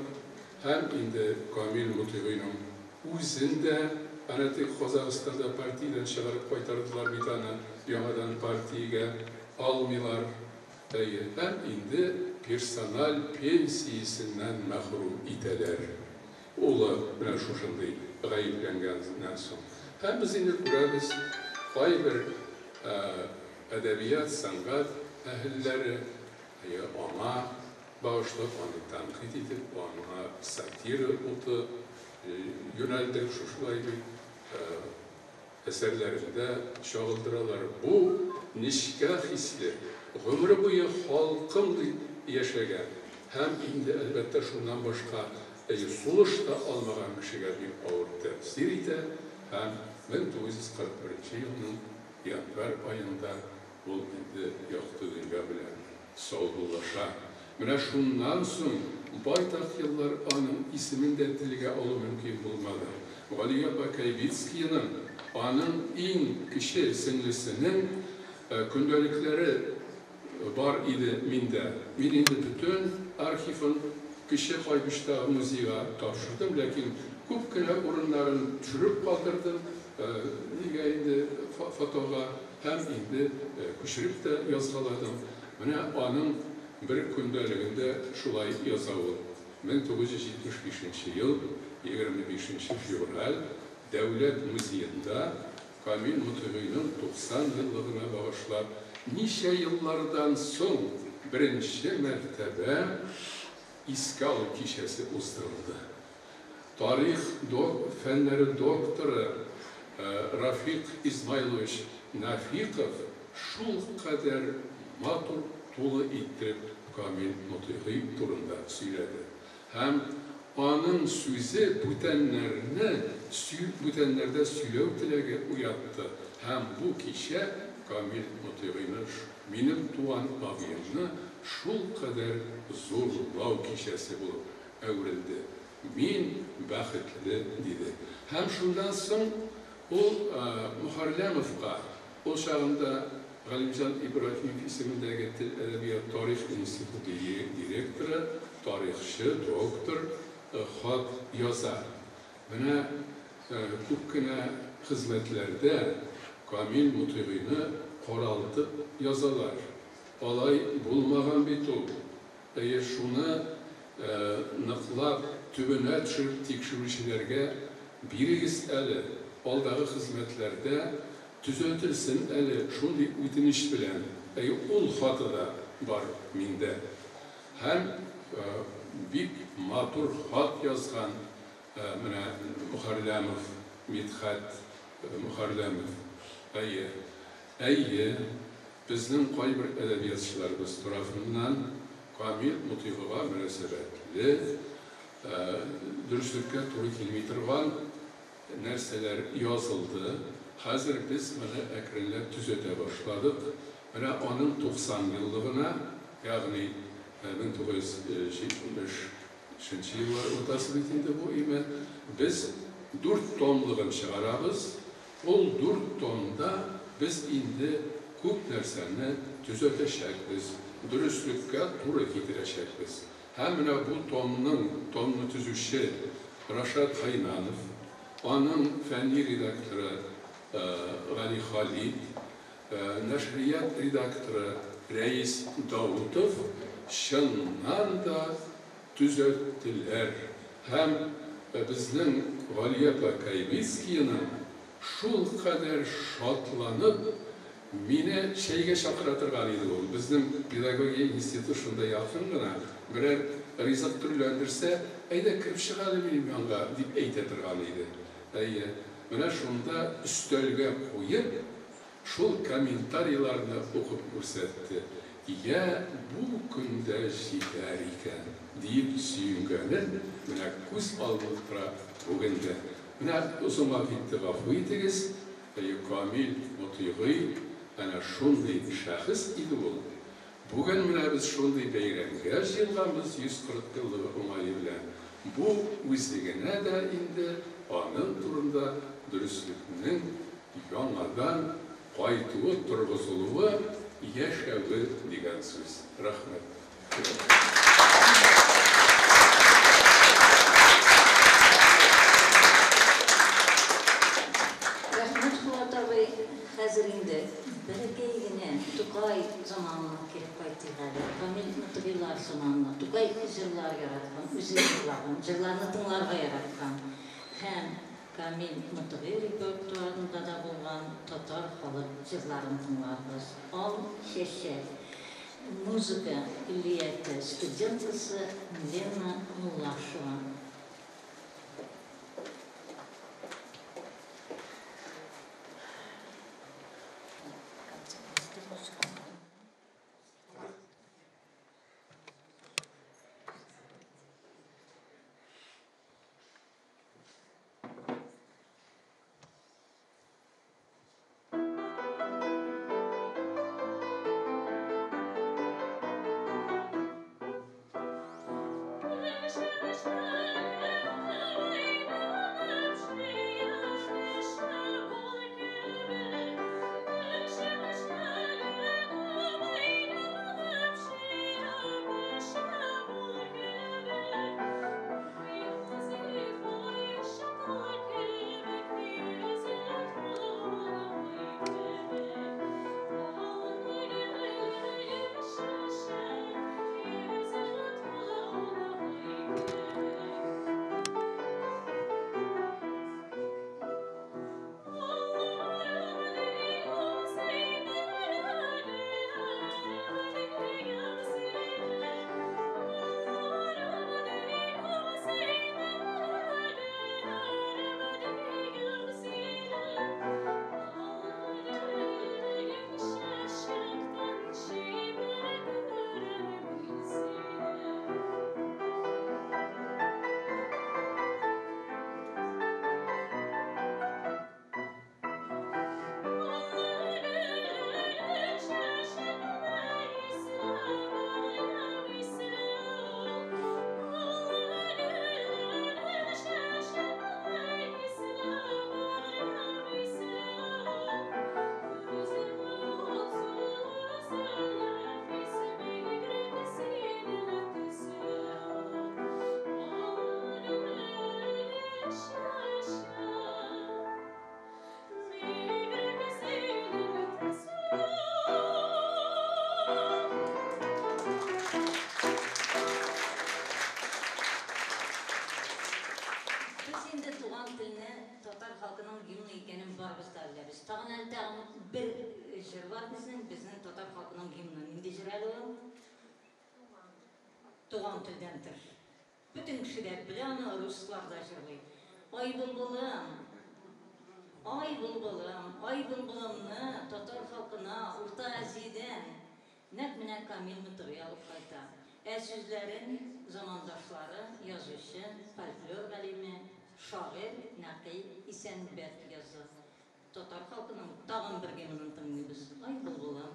һәм инде Камил Мотыйгыйның үзен дә әнә теге Казахстанда партиядән чыгарып кайтардылар бит аны, яңадан партиягә алмыйлар. Әйе, һәм инде персональ пенсиясеннән мәхрүм итәләр. Улы менә шушындый гаепләнгәннән соң. Һәм без инде күрәбез, кайбер әдәбият, сәнгать әһелләре, әйе, аңа багышлап, аны тәнкыйть итеп, аңа сатира уты юнәлдереп, шушылай бит әсәрләрендә чагылдыралар. Бу нечкә хисле, гомере буе халкым дип яшәгән һәм инде, әлбәттә, шуннан башка сулыш та алмаган кешегә бик авыр тәэсир итә һәм 1941 елның январь аенда ул инде якты дөнья белән саубуллаша. Менә шуннан соң байтак еллар аның исемен дә телгә алу мөмкин булмады. Галия апа Кайбицкиянең, аның иң кече сеңлесенең көндәлекләре бар иде миндә. Мин инде бөтен архивын Кече Кайбычтагы музейга тапшырдым, ләкин күп кенә урыннарын төшереп калдырдым, нигә инде фотога һәм инде күчереп тә язгаладым. Менә аның бер көндәлегендә шулай яза ул, 1975 нче ел, 25 нче февраль, Дәүләт музеенда Камил Мотыйгыйның 90 еллыгына багышлап, ничә еллардан соң беренче мәртәбә искә алу кичәсе уздырылды. Тарих фәннәре докторы Рафик Измайлович Нафиков шулкадәр матур, тулы иттереп Камил Мотыйгый турында сөйләде. Һәм аның сүзе бүтәннәрне бүтәннәрдә сөйләү теләге уятты. Һәм бу кичә Камил Мотыйгыйны, минем туган абыемны шулкадәр зурлау кичәсе булып әверелде. Мин бәхетле, диде. Һәм шуннан соң ул Мөхәрләмовка, ул чагында Галимҗан Ибраһимов исемендәге тел, әдәбият, тарих институты директоры, тарихчы, доктор, хат яза. Менә күп кенә хезмәтләрдә Камил Мотыйгыйны каралтып язалар. Алай булмаган бит ул. Әйе, шуны ныклап, төбенә төшереп тикшерүчеләргә бирегез әле, алдагы хезмәтләрдә төзәтелсен әле, шундый үтенеч белән. Әйе, ул хаты да бар миндә. Һәм бик матур хат язган менә Мөхәрләмов, Мидхәт Мөхәрләмов. Әйе. Әйе, безнең кайбер әдәбиятчыларыбыз тарафыннан Камил Мотыйгыга мөнәсәбәтле, дөреслеккә туры килми торган нәрсәләр язылды. Хәзер без моны әкренләп төзәтә башладык. Менә аның 90 еллыгына, ягъни 1970 нче еллар уртасы бит инде бу, име, без дүрт томлыгын чыгарабыз. Ул дүрт томда без инде күп нәрсәне төзәтәчәкбез, дөреслеккә туры китерәчәкбез. Һәм менә бу томның, томны төзүче Рашат Гайнанов, аның фәнни редакторы Гали Халит, нәшрият редакторы Рәис Даутов чыннан да төзәттеләр һәм безнең Галия апа Кайбицкиянең шулкадәр шатланып, Мине чәйгә чакыра торган иде ул. Безнең педагогия институты шунда якын гына. Берәр ризык төрләндерсә, әйдә кереп чык әле минем янга, дип әйтә торган иде. Әйе, менә шунда өстәлгә куеп, шул комментарийларны укып күрсәтте. Йә, бу көн дә җитәр икән, диеп сөенгәнен менә күз алдында тора бүген дә. Менә озынга китте, гафу итегез. Әйе, Камил Мотыйгый әнә шундый шәхес иде ул. Бүген менә без шундый бәйрәмгә җыелганбыз 140 еллыгы уңае белән. Бу үзе генә дә инде аның турында дөреслекнең яңадан кайтуы, торгызылуы, яшәве дигән сүз. Рәхмәт. Рәхмәт, Фуат абый. Хәзер инде бәләкәй генә Тукай заманына кире кайтыйк әле. Камил Мотыгыйлар заманына. Тукай җырлар яраткан, үзе җырлаган, җырларны тыңларга яраткан. Һәм Камил Мотыгый репертуарында да булган татар халык җырларын тыңларбыз. Ал чәчәк. Музыка көллияте студенткасы Милена Муллашева. Без инде туган телне татар халкының гимны икәнен барыбыз да беләбез. Тагын әле тагын бер җыр бар безнең, безнең татар халкының гимны. Нинди җыр әле ул? Туган телдән тыш. Бөтен кеше дә белә аны, руслар да җырлый. Ай былбылым, ай былбылым, ай былбылымны татар халкына Урта Азиядән нәкъ менә Камил Мотыгый алып кайта. Ә сүзләрен замандашлары, язучы, фольклор галиме, шагыйрь Нәкый Исәнбәт яза. Татар халкының тагын бер гимнын тыңлыйбыз. Ай былбылым.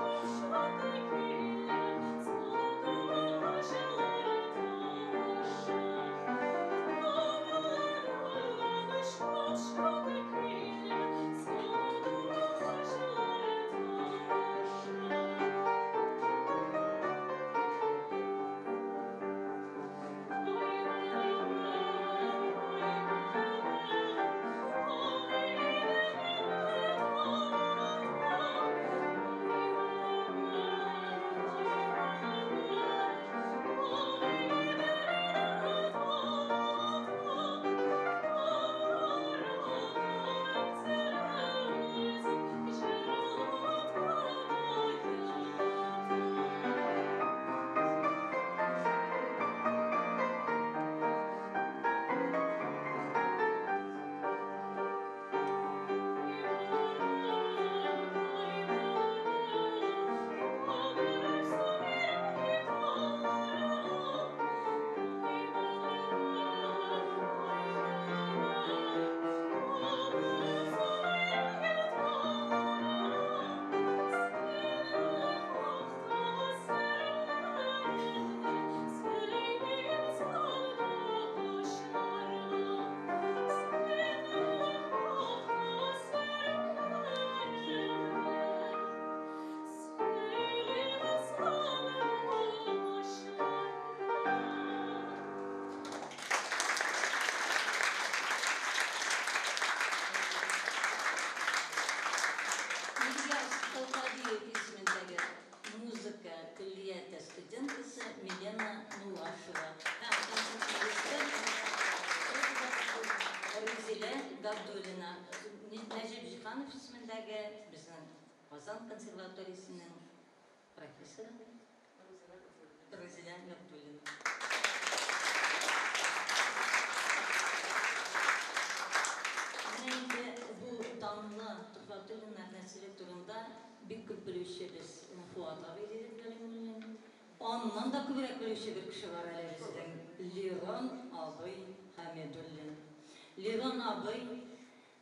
Thank you. Габдуллина, Нәҗип Җиһанов исемендәге безнең Казан консерваториясенең профессоры Рузилә Габдуллина. Менә инде бу данлы Төхвәтуллиннар нәселе турында бик күп белүче без Фуат абый Дидек Галимуллин. Аннан да күбрәк белүче бер кеше бар әле безнең, Лирон абый Хәмидуллин. Лирон абый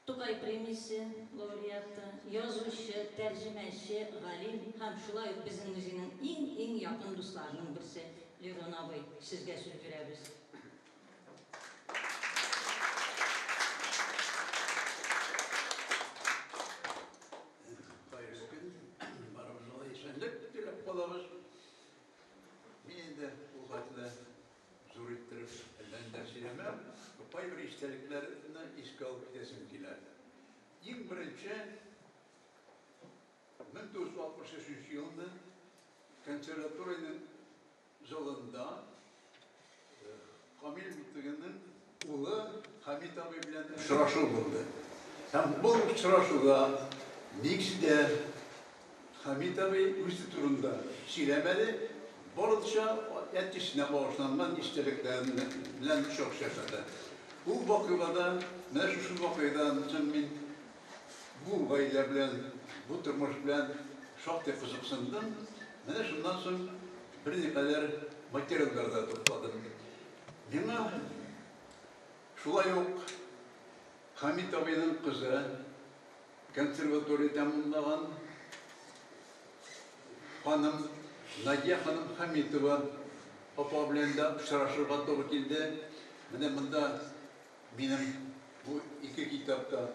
Тукай премиясе лауреаты, язучы, тәрҗемәче, галим һәм шулай ук безнең музейның иң-иң якын дусларының берсе. Лирон абый, сезгә сүз бирәбез. Хәерле көн, барыбызга да исәнлек теләп калабыз. Мин инде ул хәтле зур иттереп әллә ниләр сөйләмәм, кайбер истәлекләрне искә алып китәсем килә. Иң беренче 1963 елны консерваториянең залында Камил Мутыгинның улы Хәмит абый белән очрашу булды. Һәм бу очрашуда нигездә Хәмит абый үзе турында сөйләмәде, барынча әтисенә багышланган истәлекләрен белән чыгыш ясады. Ул вакыйгада, менә шушы вакыйгадан соң мин бу гаилә белән, бу тормыш белән шактый кызыксындым. Менә шуннан соң берникадәр материаллар да тупладым. Миңа шулай ук Хәмит абыйның кызы консерватория тәмамлаган ханым Надия ханым Хәмитова апа белән дә очрашырга туры килде. Менә монда минем бу ике китапта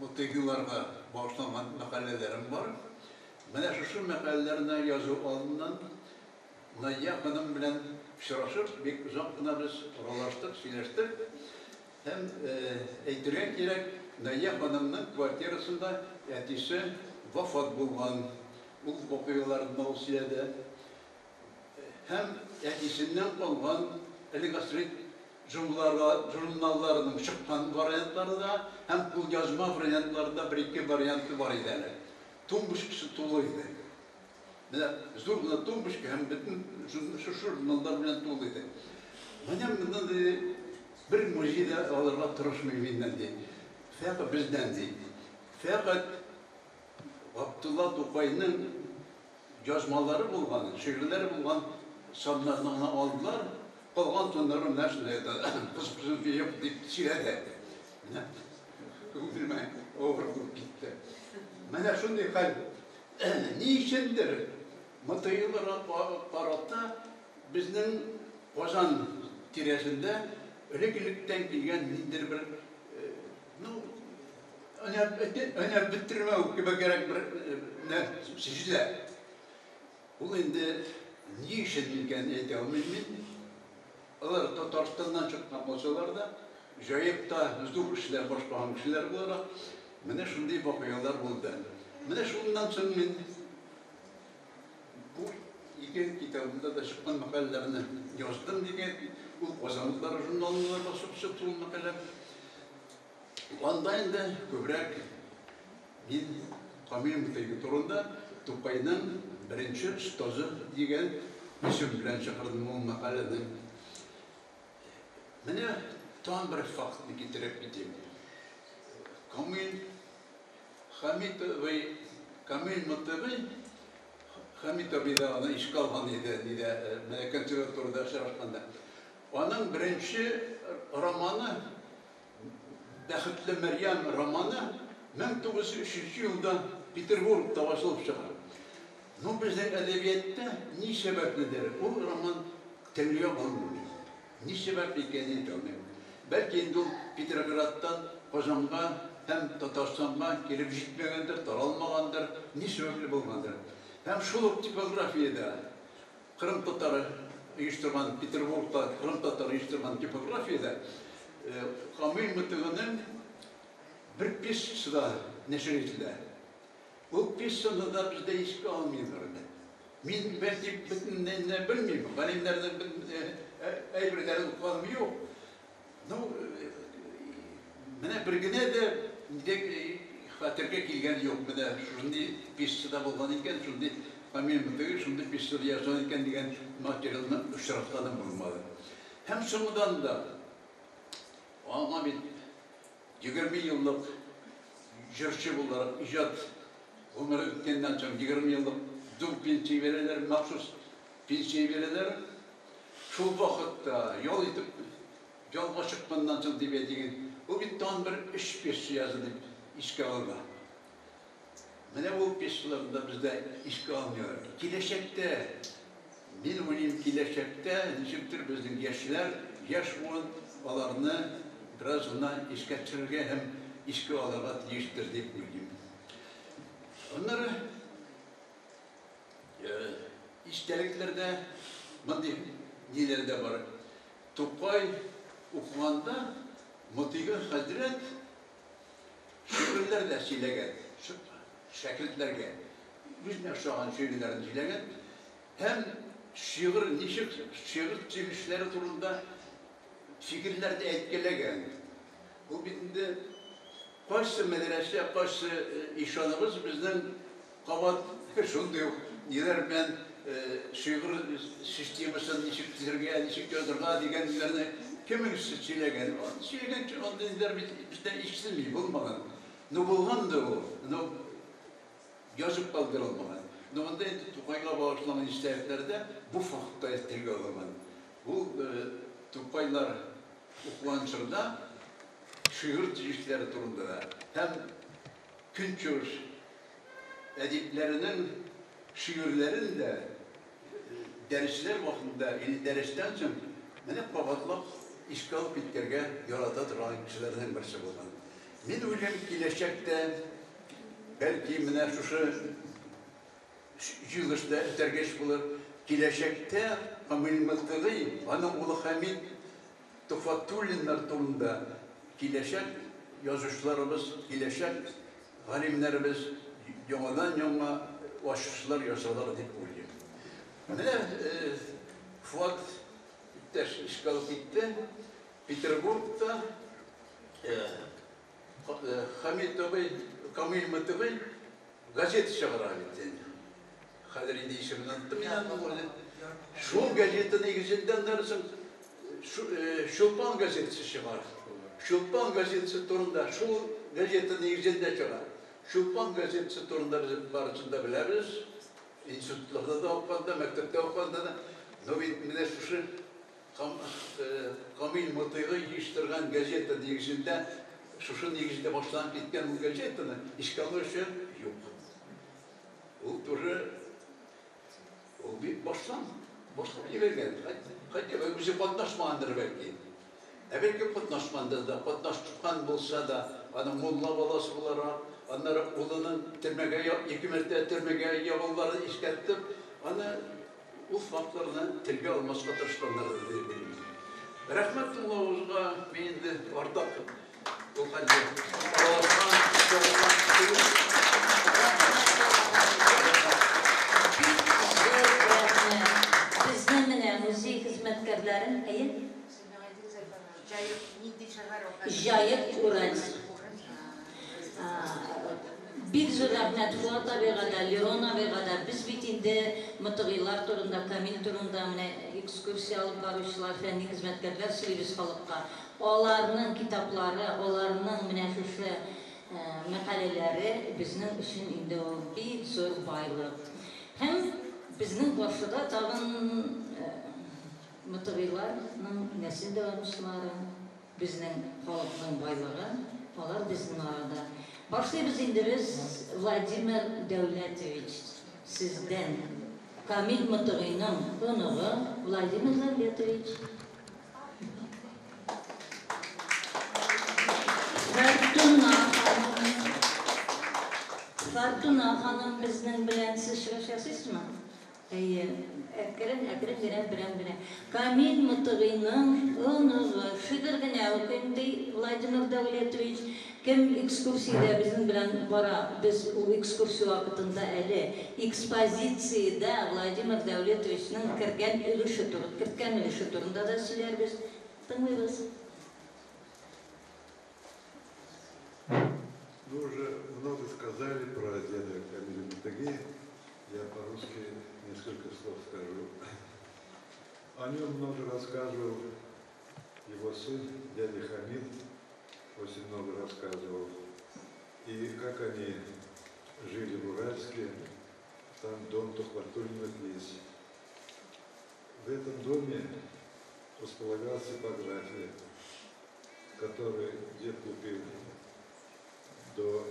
Мотыйгиларга багышланган мәкаләләрем бар. Менә шушы мәкаләләрне язу алдыннан Наҗия ханым белән очрашып, бик озак кына без аралаштык, сөйләштек. Һәм әйтергә кирәк, Наҗия ханымның квартирасында әтисе вафат булган. Ул вакыйгаларны да ул сөйләде. Һәм әтисеннән калган элегастрит журналларының чыккан вариантлары да һәм кулъязма вариантлары да бер-ике варианты бар иде әле. Тумбочкасы тулы иде. Менә зур гына тумбочка һәм бөтен шушы журналлар белән тулы иде. Менә моннан ди бер музей да алырга тырышмый миннән ди. Фәкать бездән ди. Фәкать Габдулла Тукайның язмалары булган, шигырьләре булган саннарны гына алдылар, калган саннары менә шунда ята, кызыксыну юк дип сөйләде. Менә күңелемә авыр булып китте. Менә шундый хәл. Ни өчендер МТИларга карата безнең Казан тирәсендә элек-электән килгән ниндидер бер, ну, өнәп бетермәү кебегрәк бер сизелә. Ул инде ни өчен икәнен әйтә алмыйм мин. Алар Татарстаннан чыккан булсалар да, Җаекта зур эшләр башкарган кешеләр буларак, менә шундый вакыйгалар булды. Менә шуннан соң мин бу ике китабымда да чыккан мәкаләләрне яздым дигән, ул Казан утлары журналында да басып чыкты ул мәкалә. Анда инде күбрәк мин Камил Мотыйгы турында Тукайның беренче остазы дигән исем белән чыгардым ул мәкаләне. Менә тагын бер фактны китереп китим. Камил Хәмит абый, Камил Мотыйгый, Хәмит абый да аны искә алган иде, нидә, менә консерваториядә очрашканда. Аның беренче романы Бәхетле Мәрьям романы 1903 елда Петербургта басылып чыга. Ну, безнең әдәбиятта ни сәбәпледер, ул роман телгә алынмый. Ни сәбәпле икәнен әйтә алмыйм. Бәлки инде ул Петроградтан Казанга һәм Татарстанга килеп җитмәгәндер, таралмагандыр, ни сәбәпле булгандыр. Һәм шул ук типографиядә Кырым татары оештырган, Петербургта кырым татары оештырган типографиядә Камил Мотыгының бер пьесасы да нәшер ителә. Ул пьесаны да бездә искә алмыйлар әле. Мин, бәлки, бөтенләй белмим, галимнәрнең бөтен әйберләрен укыганым юк. Ну, менә бер генә дә нидә хәтергә килгән юк. Менә шундый пьесада булган икән, шундый Камил Мотыйгый шундый пьесада язган икән дигән материалны очратканым булмады. Һәм соңыннан да аңа бит 20 еллык җырчы буларак иҗат гомере үткәннән соң 20 еллык зур пенсия бирәләр, махсус пенсия бирәләр. Шул вакытта ял итеп, ялга чыкканнан соң дип әйтик, ул бит тагын бер өч пьеса язды дип искә алына. Менә ул пьесаларны да бездә искә алмыйлар. Киләчәктә, мин уйлыйм, киләчәктә ничектер безнең яшьләр, яшь буын аларны бераз гына искә төшерергә һәм искә алырга тиештер дип уйлыйм. Аннары истәлекләрдә мондый ниләр дә бар. Тукай укыганда Мотыйгы хәзрәт шигырьләр дә сөйләгән, шәкертләргә үзенә ошаган шигырьләрен сөйләгән һәм шигырь ничек шигырь төзелешләре турында фикерләр дә әйткәләгән. Ул бит инде кайсы мәдрәсә, кайсы ишаныбыз безнең кабат шундый ук ниләр белән шигырь системасын ничек төзергә, ничек язырга дигәннәрне кемегез сөйләгән? Сөйләгән андый ниләр бит бездә ишетелми, булмаган. Ну булган да ул, но язып калдырылмаган. Но монда инде Тукайга багышланган истәлекләрдә бу факт та телгә алынган. Ул Тукайлар укыган чорда шигырь төзүчеләре турында да һәм Көнчыгыш әдипләренең шигырьләрен дә дәресләр вакытында или дәрестән соң менә кабатлап искә алып китәргә ярата торган кешеләрнең берсе булган. Мин уйлыйм, киләчәктә бәлки менә шушы җыелышта этәргеч булыр. Киләчәктә Камил Мотыйгый, аның улы Хәмид Төхфәтуллиннар турында киләчәк язучыларыбыз, киләчәк галимнәребез яңадан-яңа ачышлар ясалар дип уйлыйм. Менә Фуат иптәш искә алып китте. Петербургта Хамид абый, Камил Мотыйгый газета чыгара бит инде. Хәзер инде исемен оныттым мин аның. Шул газета нигезендә аннары соң Чулпан газетасы чыгар. Чулпан газетасы турында шул газета нигезендә чыга. Чулпан газетасы турында без барысын да беләбез. Институтларда да укыганда, мәктәптә укыганда да. Но бит менә шушы Камил Мотыйгый җыештырган газета нигезендә, шушы нигездә башланып киткән ул газетаны искә алучы юк. Ул тоже ул бит баштан башлап җибәргән. Хотя бы үзе катнашмагандыр бәлки. Ә бәлки катнашмагандыр да, катнашкан булса да, аның мулла баласы буларак, аннары улының төрмәгә ике мәртәбә төрмәгә ябылуларын искәртеп, аны ул фактларны телгә алмаска тырышканнардыр дип уйлыйм. Рәхмәт тыңлавыгызга, мин инде артык ул хәлдә аралашкан, чагышкан түгел. Бик зур рәхмәт. Безнең менә музей хезмәткәрләрен, әйе? Җаек нинди шәһәр ул? Җаек Уральск. Бик зур рәхмәт Фуат абыйга да, Лерон абыйга да. Без бит инде Мотыгыйлар турында, Камил турында менә экскурсия алып баручылар, фәнни хезмәткәрләр сөйлибез халыкка. Аларның китаплары, аларның менә шушы мәкаләләре безнең өчен инде ул бик зур байлык. Һәм безнең каршыда тагын Мотыгыйларның нәсел дәвамчылары, безнең халыкның байлыгы, алар безнең арада. Башлыйбыз инде без, Владимир Дәүләтович, сездән. Камил Мотыгыйның оныгы Владимир Дәүләтович. Фәртуна ханым. Фәртуна ханым безнең белән сез чыгыш ясыйсызмы? Әйе, әкрен, әкрен генә, берәм генә. Камил Мотыгыйның оныгы. Шигырь генә укыйм, ди Владимир Дәүләтович. Кем экскурсиядә безнең белән бара, без ул экскурсия вакытында әле экспозициядә Владимир Дәүләтовичның кергән өлеше туры, керткән өлеше турында да сөйләрбез. Тыңлыйбыз. О нем много рассказывал его сын, дядя Хамид, очень много рассказывал. И как они жили в Уральске, там дом Тухватуллиных есть. В этом доме располагалась типография, которую дед купил до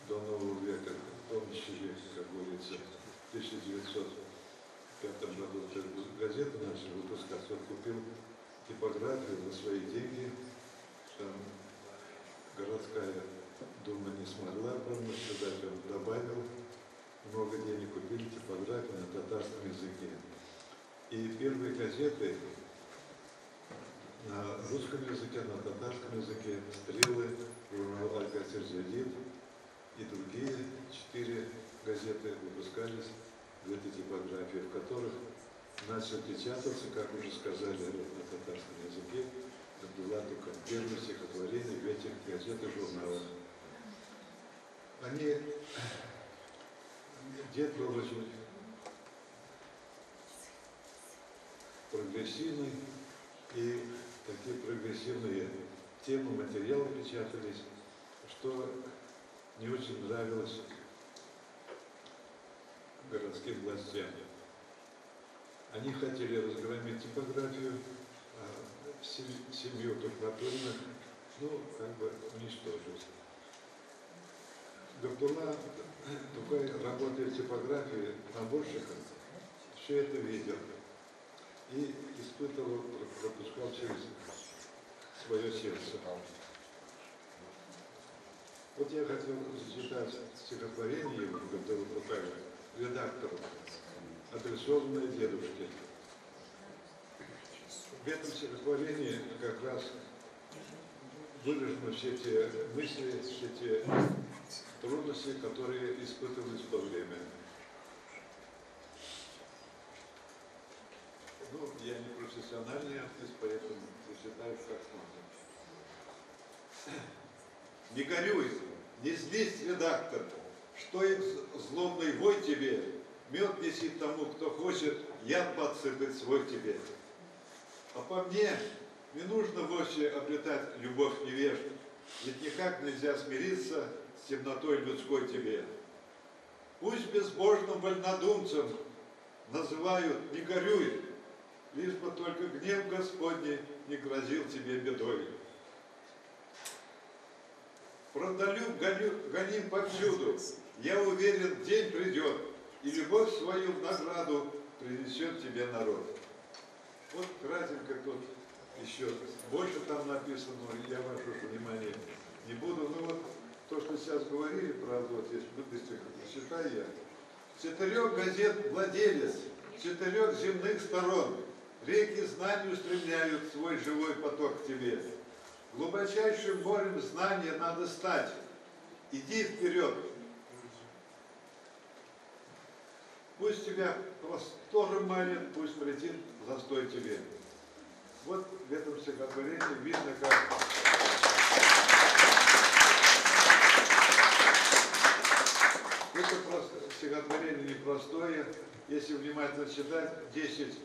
нового века, в том числе, как говорится, в 1905 году газету начали выпускать, он купил типографию за свои деньги, там городская дума не смогла полностью дать, он добавил много денег, купили типографию на татарском языке. И первые газеты на русском языке, на татарском языке, «Стрелы», журнал «Аль-Касир Джадид» и другие 4 газеты выпускались в этой типографии, в которых начал печататься, как уже сказали на татарском языке, Габдулла Тукай. Первое стихотворение в этих газетах, журналах. Дед был очень прогрессивный, и такие прогрессивные темы, материалы печатались, что не очень нравилось городским властям. Они хотели разгромить типографию, а семью Тухватуллиных, ну, как бы уничтожить. Габдулла Тукай, работая в типографии наборщиком, все это видел и испытывал, пропускал через свое сердце. Вот я хотел зачитать стихотворение его, Габдуллы Тукая, редактору, адресованное дедушке. В этом стихотворении как раз выражены все те мысли, все те трудности, которые испытывались в то время. Ну, я не профессиональный артист, поэтому зачитаю как смогу. Не горюй, не злись, редактор, что им злобный вой тебе, мед неси тому, кто хочет, яд подсыпать свой тебе. А по мне не нужно вовсе обретать любовь невежд, ведь никак нельзя смириться с темнотой людской тебе. Пусть безбожным вольнодумцем называют «не горюй», лишь бы только гнев Господний не грозил тебе бедой. Правдолюб гоним повсюду, я уверен, день придет, и любовь свою в награду принесет тебе народ. Вот кратенько тут еще больше там написано, но я ваше внимание не буду. Ну вот то, что сейчас говорили, правда, вот если быстренько прочитаю я. 4 газет владелец, 4 земных сторон, реки знаний устремляют свой живой поток к тебе. Глубочайшим морем знания надо стать. Иди вперед. Пусть тебя просторы манят, пусть прилетит застой тебе. Вот в этом стихотворении видно, как это стихотворение непростое. Если внимательно читать, 10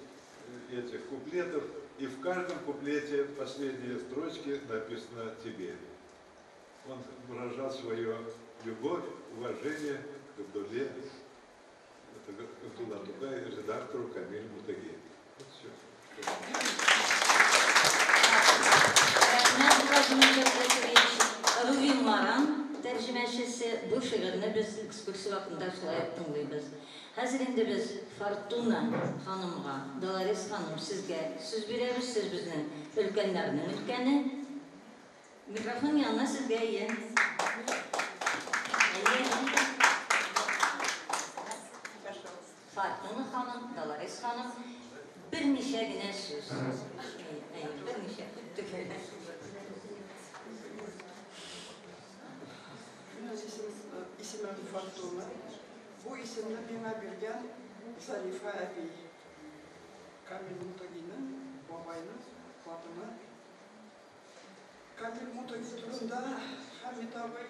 этих куплетов, и в каждом куплете последние строчки написано «тебе». Он выражал свою любовь, уважение к Габдулле, Габдулла Тукаю, редактору Камилю Мутаги. Вот все. Рәхмәт, Владимир Петрович. Рувим Маран тәрҗемәчесе бу шигырьне без экскурсия вакытында шулай ук тыңлыйбыз. Хәзер инде без Фортуна ханымга, Долорес ханым, сезгә сүз бирәбез, сез безнең өлкәннәрнең өлкәне. Микрофон янына сезгә ия. Фортуна ханым, Долорес ханым, берничә генә сүз. Берничә, күп түгел. Исемем Фортуна. Бу исемне миңа биргән Зарифа әби. Камил Мутагиның бабайның хатыны. Камил Мутаги турында Хамит абый,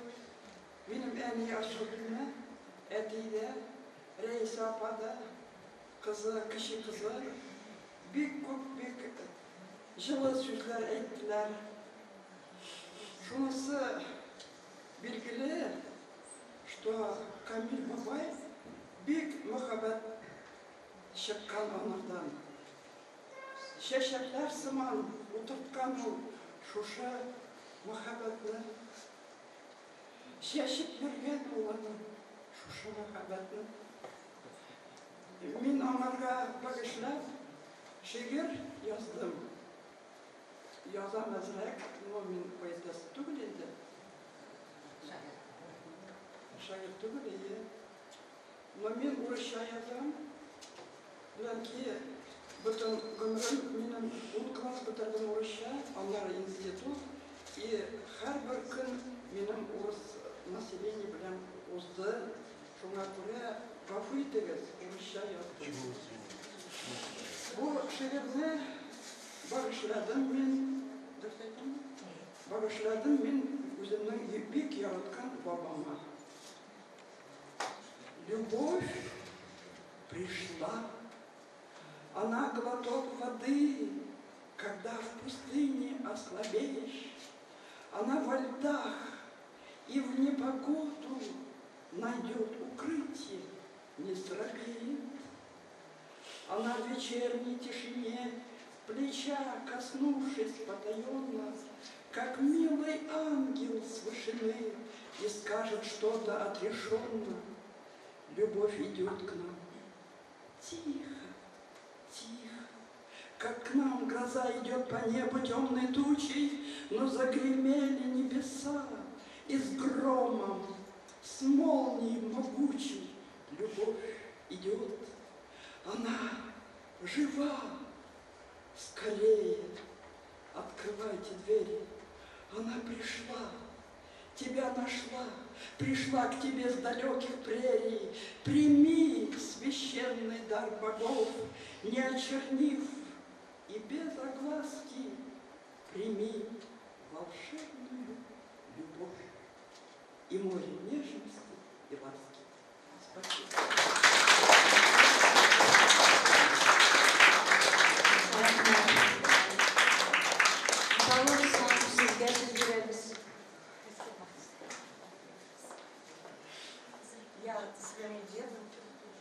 минем әни особенно, әти дә, Рәисә апа да, кызы, кече кызы Бик күп, бик җылы сүзләр әйттеләр. Шунысы билгеле, что Камил бабай бик мәхәббәт чыккан аңардан. Чәчәкләр сыман утырткан ул шушы мәхәббәтне. Чәчеп йөргән ул аны, шушы мәхәббәтне. Мин аңарга багышлап шигырь яздым. Язам әзрәк, но мин поэтесса түгел инде. Шагыйрь түгел, әйе. Но мин урысча язам. Бәлки бөтен гомерем минем 10 класс бетердем урысча, аннары институт. И һәрбер көн минем урыс население белән узды. Шуңа күрә гафу итегез, урысча яздым. Бу шигырьне багышладым мин, дөрес әйтәмме? Багышладым мин үземнең бик яраткан бабама. Любовь пришла, она глоток воды, когда в пустыне ослабеешь, она во льдах и в непогоду найдет укрытие, не срабеет. Она в вечерней тишине, плеча коснувшись потаенно, как милый ангел с вышины, и скажет что-то отрешенно. Любовь идет к нам тихо, тихо, как к нам гроза идет по небу темной тучей, но загремели небеса, и с громом, с молнией могучей любовь идет. Она жива. Скорее открывайте двери. Она пришла, тебя нашла, пришла к тебе с далеких прерий. Прими священный дар богов, не очернив и без огласки, прими волшебную любовь и море нежности и ласки. Спасибо. Сезгә сүз бирәбез. Я своему деду,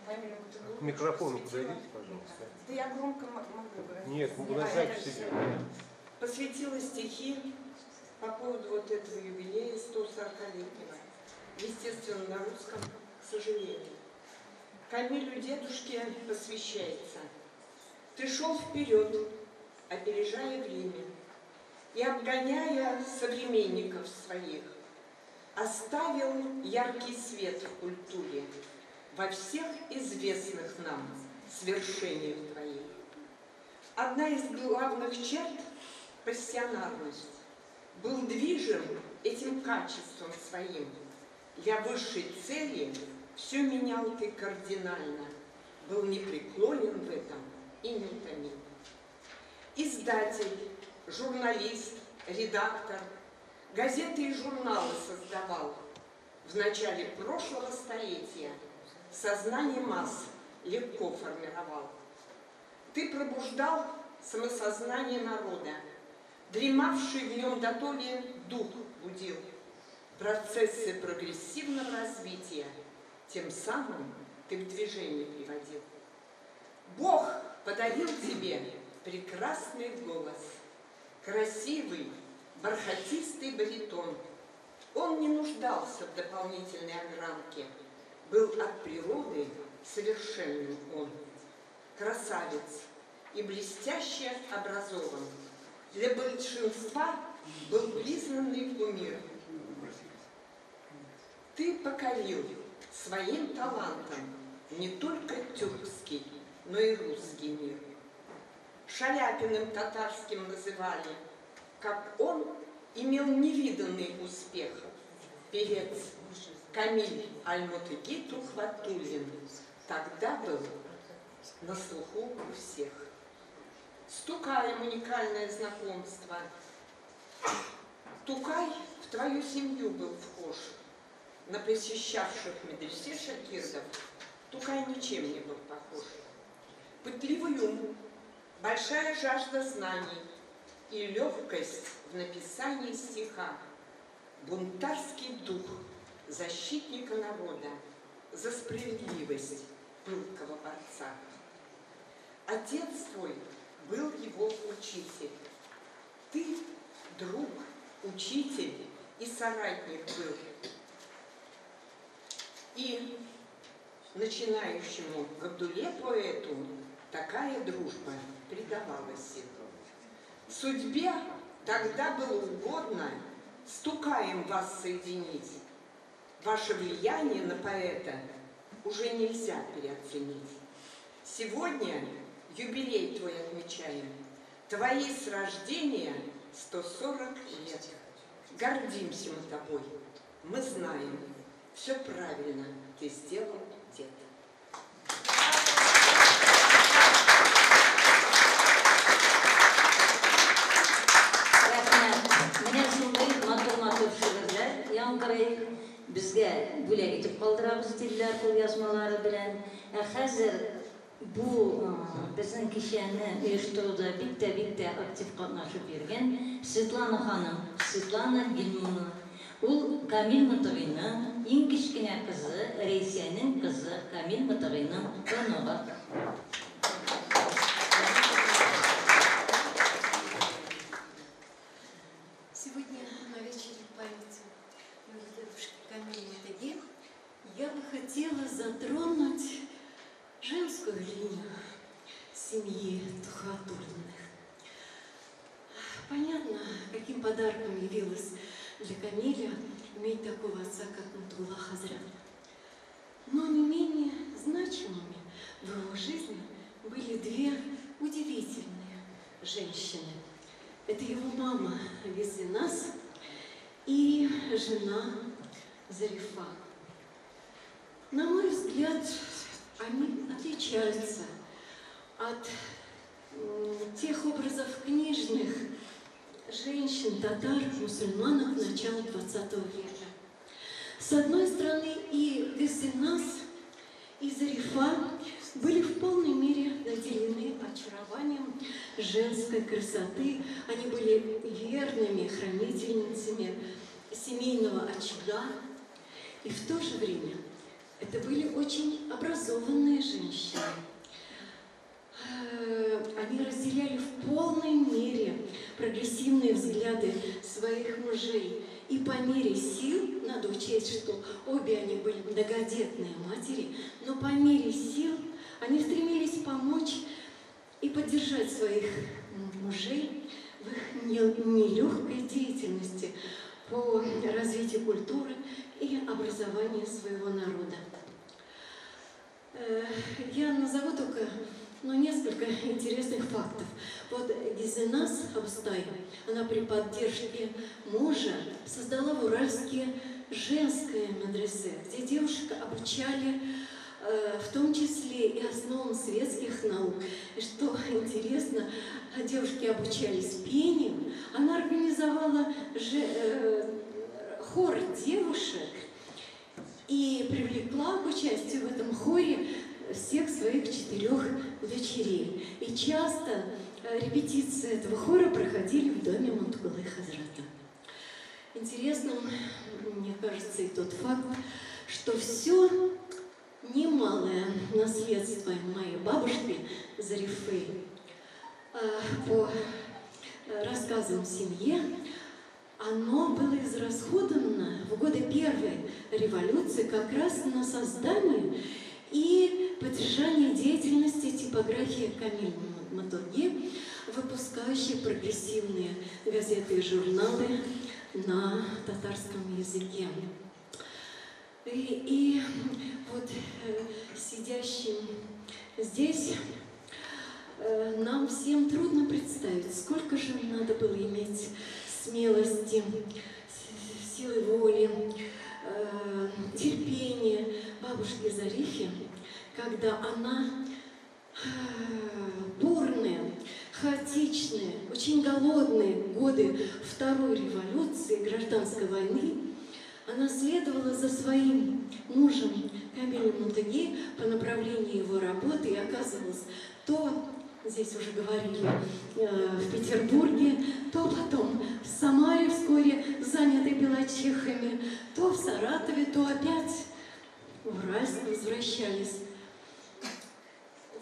Камилю Мутыгуловичу, К микрофону подойдите, пожалуйста. Да я громко могу говорить. Нет, у нас запись идет. Посвятила стихи по поводу вот этого юбилея 140-летнего. Естественно, на русском, к сожалению. Камилю дедушке посвящается. Ты шел вперед, опережая время и обгоняя современников своих, оставил яркий свет в культуре во всех известных нам свершениях твоих. Одна из главных черт – пассионарность. Был движим этим качеством своим. Для высшей цели все менял ты кардинально, был непреклонен в этом и неутомим. Издатель, журналист, редактор, газеты и журналы создавал. В начале прошлого столетия сознание масс легко формировал. Ты пробуждал самосознание народа, дремавший в нем дотоле дух будил. Процессы прогрессивного развития тем самым ты в движение приводил. Бог подарил тебе прекрасный голос, красивый, бархатистый баритон. Он не нуждался в дополнительной огранке, был от природы совершенным он. Красавец и блестяще образован, для большинства был признанный кумир. Ты покорил своим талантом не только тюркский, но и русский мир. Шаляпиным татарским называли, как он имел невиданный успех. Певец Камиль Аль-Мутыги Тухватуллин тогда был на слуху у всех. С Тукаем уникальное знакомство. Тукай в твою семью был вхож. На посещавших медресе шакирдов Тукай ничем не был похож. Пытливый ум, Большая жажда знаний и легкость в написании стиха, бунтарский дух защитника народа за справедливость пылкого борца. Отец твой был его учитель. Ты, друг, учитель и соратник был. И начинающему Габдулле поэту такая дружба придавала сил. Судьбе тогда было угодно с Тукаем вас соединить. Ваше влияние на поэта уже нельзя переоценить. Сегодня юбилей твой отмечаем. Твои с рождения 140 лет. Гордимся мы тобой. Мы знаем, все правильно ты сделал, дед. Менә шундый матур-матур шигырьләр яңгырый. Безгә бүләк итеп калдырабыз диделәр кулъязмалары белән. Ә хәзер бу безнең кичәне оештыруда бик тә бик тә актив катнашып йөргән Светлана ханым, Светлана Гильманова. Ул Камил Мотыгыйның иң кечкенә кызы, Рәйсәнең кызы, Камил Мотыгыйның оныгы. Сегодня на вечере памяти моей дедушки Камиля Мотыги я бы хотела затронуть женскую линию семьи Тухватуллиных. Понятно, каким подарком явилось для Камиля иметь такого отца, как Мутулла Хазрат. Но не менее значимыми в его жизни были две удивительные женщины. Это его мама Гезинас и жена Зарифа. На мой взгляд, они отличаются от тех образов книжных женщин, татар, мусульманок начала XX века. С одной стороны, и Гезинас, и Зарифа были в полной мере наделены очарованием женской красоты. Они были верными хранительницами семейного очага. И в то же время это были очень образованные женщины. Они разделяли в полной мере прогрессивные взгляды своих мужей. И по мере сил, надо учесть, что обе они были многодетные матери, но по мере сил они стремились помочь и поддержать своих мужей в их нелегкой деятельности по развитию культуры и образованию своего народа. Я назову только несколько интересных фактов. Вот Гезинас Абстай, она при поддержке мужа создала в Уральске женское медресе, где девушек обучали в том числе и основам светских наук. И что интересно, девушки обучались пению. Она организовала хор девушек и привлекла к участию в этом хоре всех своих 4 дочерей. И часто репетиции этого хора проходили в доме Мутгуллы Хазрата. Интересным, мне кажется, и тот факт, что все немалое наследство моей бабушки Зарифы по рассказам семье, оно было израсходовано в годы Первой революции как раз на создание и поддержание деятельности типографии Камиль Мотыги, выпускающей прогрессивные газеты и журналы на татарском языке. И вот сидящим здесь нам всем трудно представить, сколько же надо было иметь смелости, силы воли, терпения бабушки Зарифе, когда она бурные, хаотичные, очень голодные годы Второй революции, гражданской войны, она следовала за своим мужем Камилем Мотыги по направлению его работы и оказывалась то здесь уже говорили, в Петербурге, то потом в Самаре, вскоре занятой белочехами, то в Саратове, то опять в Уральск возвращались.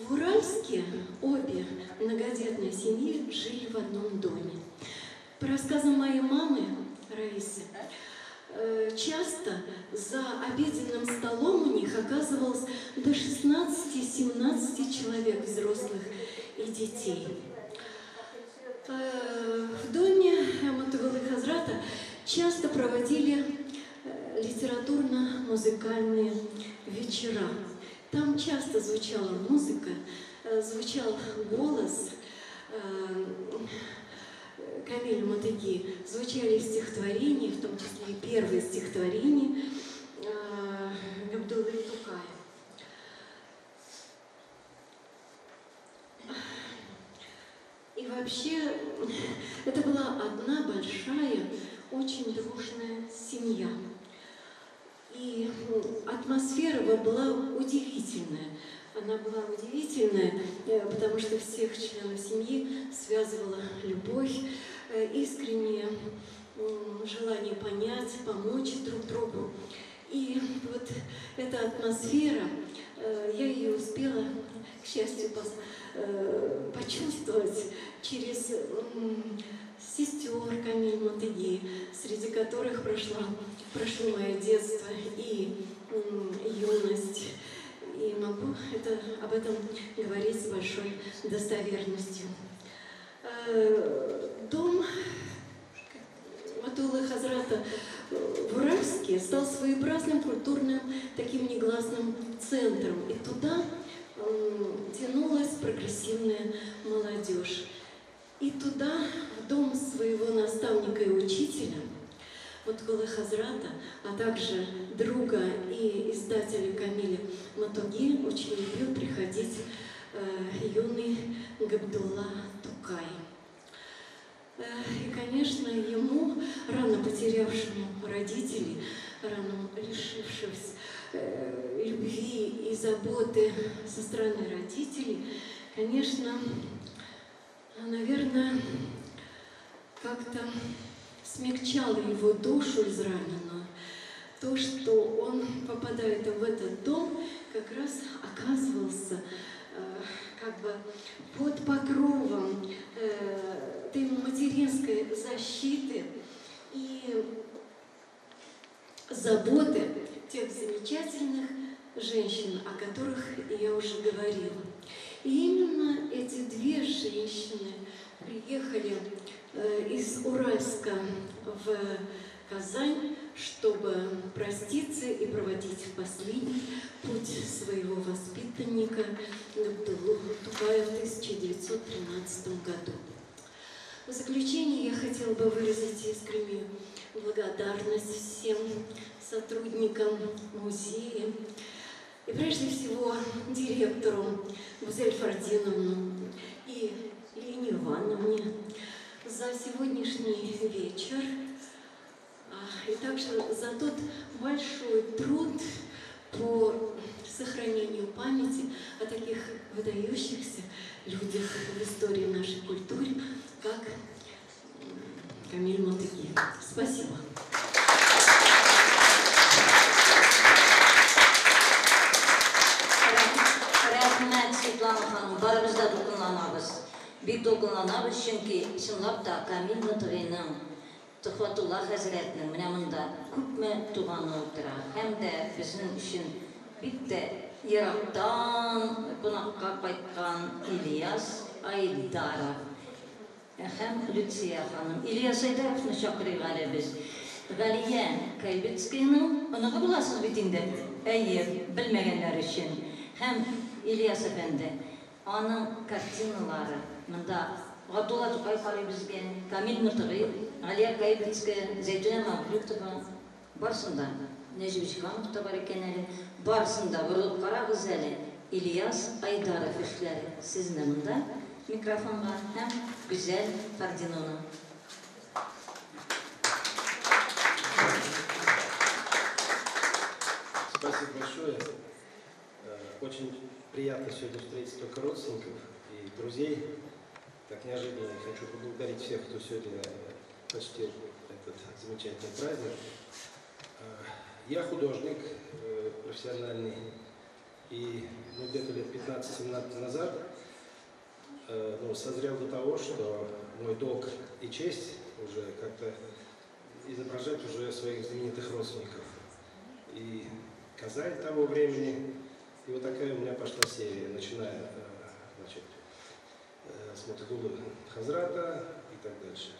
В Уральске обе многодетные семьи жили в одном доме. По рассказам моей мамы, Раисы, часто за обеденным столом у них оказывалось до 16-17 человек, взрослых и детей. В доме Мотыгуллы Хазрата часто проводили литературно-музыкальные вечера. Там часто звучала музыка, звучал голос Камиля Мотыги, звучали стихотворения, в том числе и первые стихотворения Габдуллы Тукая. И вообще, это была одна большая, очень дружная семья. И атмосфера была удивительная. Она была удивительная, потому что всех членов семьи связывала любовь, искреннее желание понять, помочь друг другу. И вот эта атмосфера, я ее успела, к счастью, почувствовать через сестер Камиль Мотыги, среди которых прошло мое детство и юность. И могу об этом говорить с большой достоверностью. Дом Мотыгуллы Хазрата в Уральске стал своеобразным культурным таким негласным центром. И туда тянулась прогрессивная молодежь. И туда, в дом своего наставника и учителя, Мотыгуллы Хазрата, а также друга и издателя Камиля Мотыги, очень любил приходить юный Габдулла Тукай. И, конечно, ему, рано потерявшему родителей, рано лишившись любви и заботы со стороны родителей, конечно, наверное, как-то смягчало его душу израненную то, что он, попадая в этот дом, как раз оказывался как бы под покровом этой материнской защиты и заботы тех замечательных женщин, о которых я уже говорила. И именно эти две женщины приехали из Уральска в Казань, чтобы проститься и проводить в последний путь своего воспитанника Габдуллу Тукая в 1913 году. В заключение я хотела бы выразить искреннюю благодарность всем сотрудникам музея и прежде всего директору Гузель Фардиновну и Лене Ивановне за сегодняшний вечер и также за тот большой труд по сохранению памяти о таких выдающихся людях в истории нашей культуры, как Камиль Мотыги. Спасибо. Рәхмәт, Светлана ханым, барыбыз да дулкынланабыз. Бик дулкынланабыз, чөнки чынлап та Камил Мотыгиның, Төхвәтулла хәзрәтнең менә монда күпме туганы утыра. Һәм дә безнең өчен бик тә ерактан кунакка кайткан Ильяс Айдаров һәм Люция ханым. Ильяс Айдаровны чакырыйк әле без. Галия Кайбицкаяның оныгы буласыз бит инде. Әйе, белмәгәннәр өчен. Һәм Ильяс әфәнде, аның картиналары монда Габдулла Тукай карый безгә, Камил Мотыги, Галия Кайбицкая, Зәйтүнә Мавлютова, барсын да, Нәҗип Җиһанов та бар икән әле, барсын да борылып карагыз әле, Ильяс Айдаров эшләре. Сезне монда микрофонга һәм Гүзәл Фардиновна. Спасибо большое. Очень приятно сегодня встретить столько родственников. и друзей. Так неожиданно я хочу поблагодарить всех, кто сегодня почтил этот замечательный праздник. Я художник профессиональный, и где-то лет 15-17 назад созрел до того, что мой долг и честь уже как-то изображать уже своих знаменитых родственников. И Казань того времени, и вот такая у меня пошла серия, начиная, значит, с Мотыгуллы Хазрата и так дальше.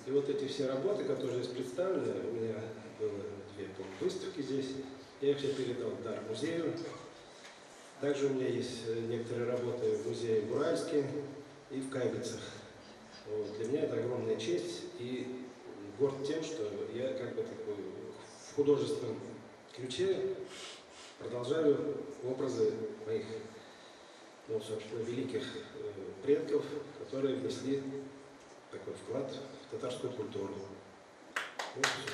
И вот эти все работы, которые здесь представлены, у меня было две выставки здесь, я их все передал в дар музею. Также у меня есть некоторые работы в музее в Уральске и в Кайбицах. Вот. Для меня это огромная честь и горд тем, что я как бы такой в художественном ключе продолжаю образы моих, ну, собственно, великих предков, которые внесли такой вклад в татарскую культуру. Вот, все.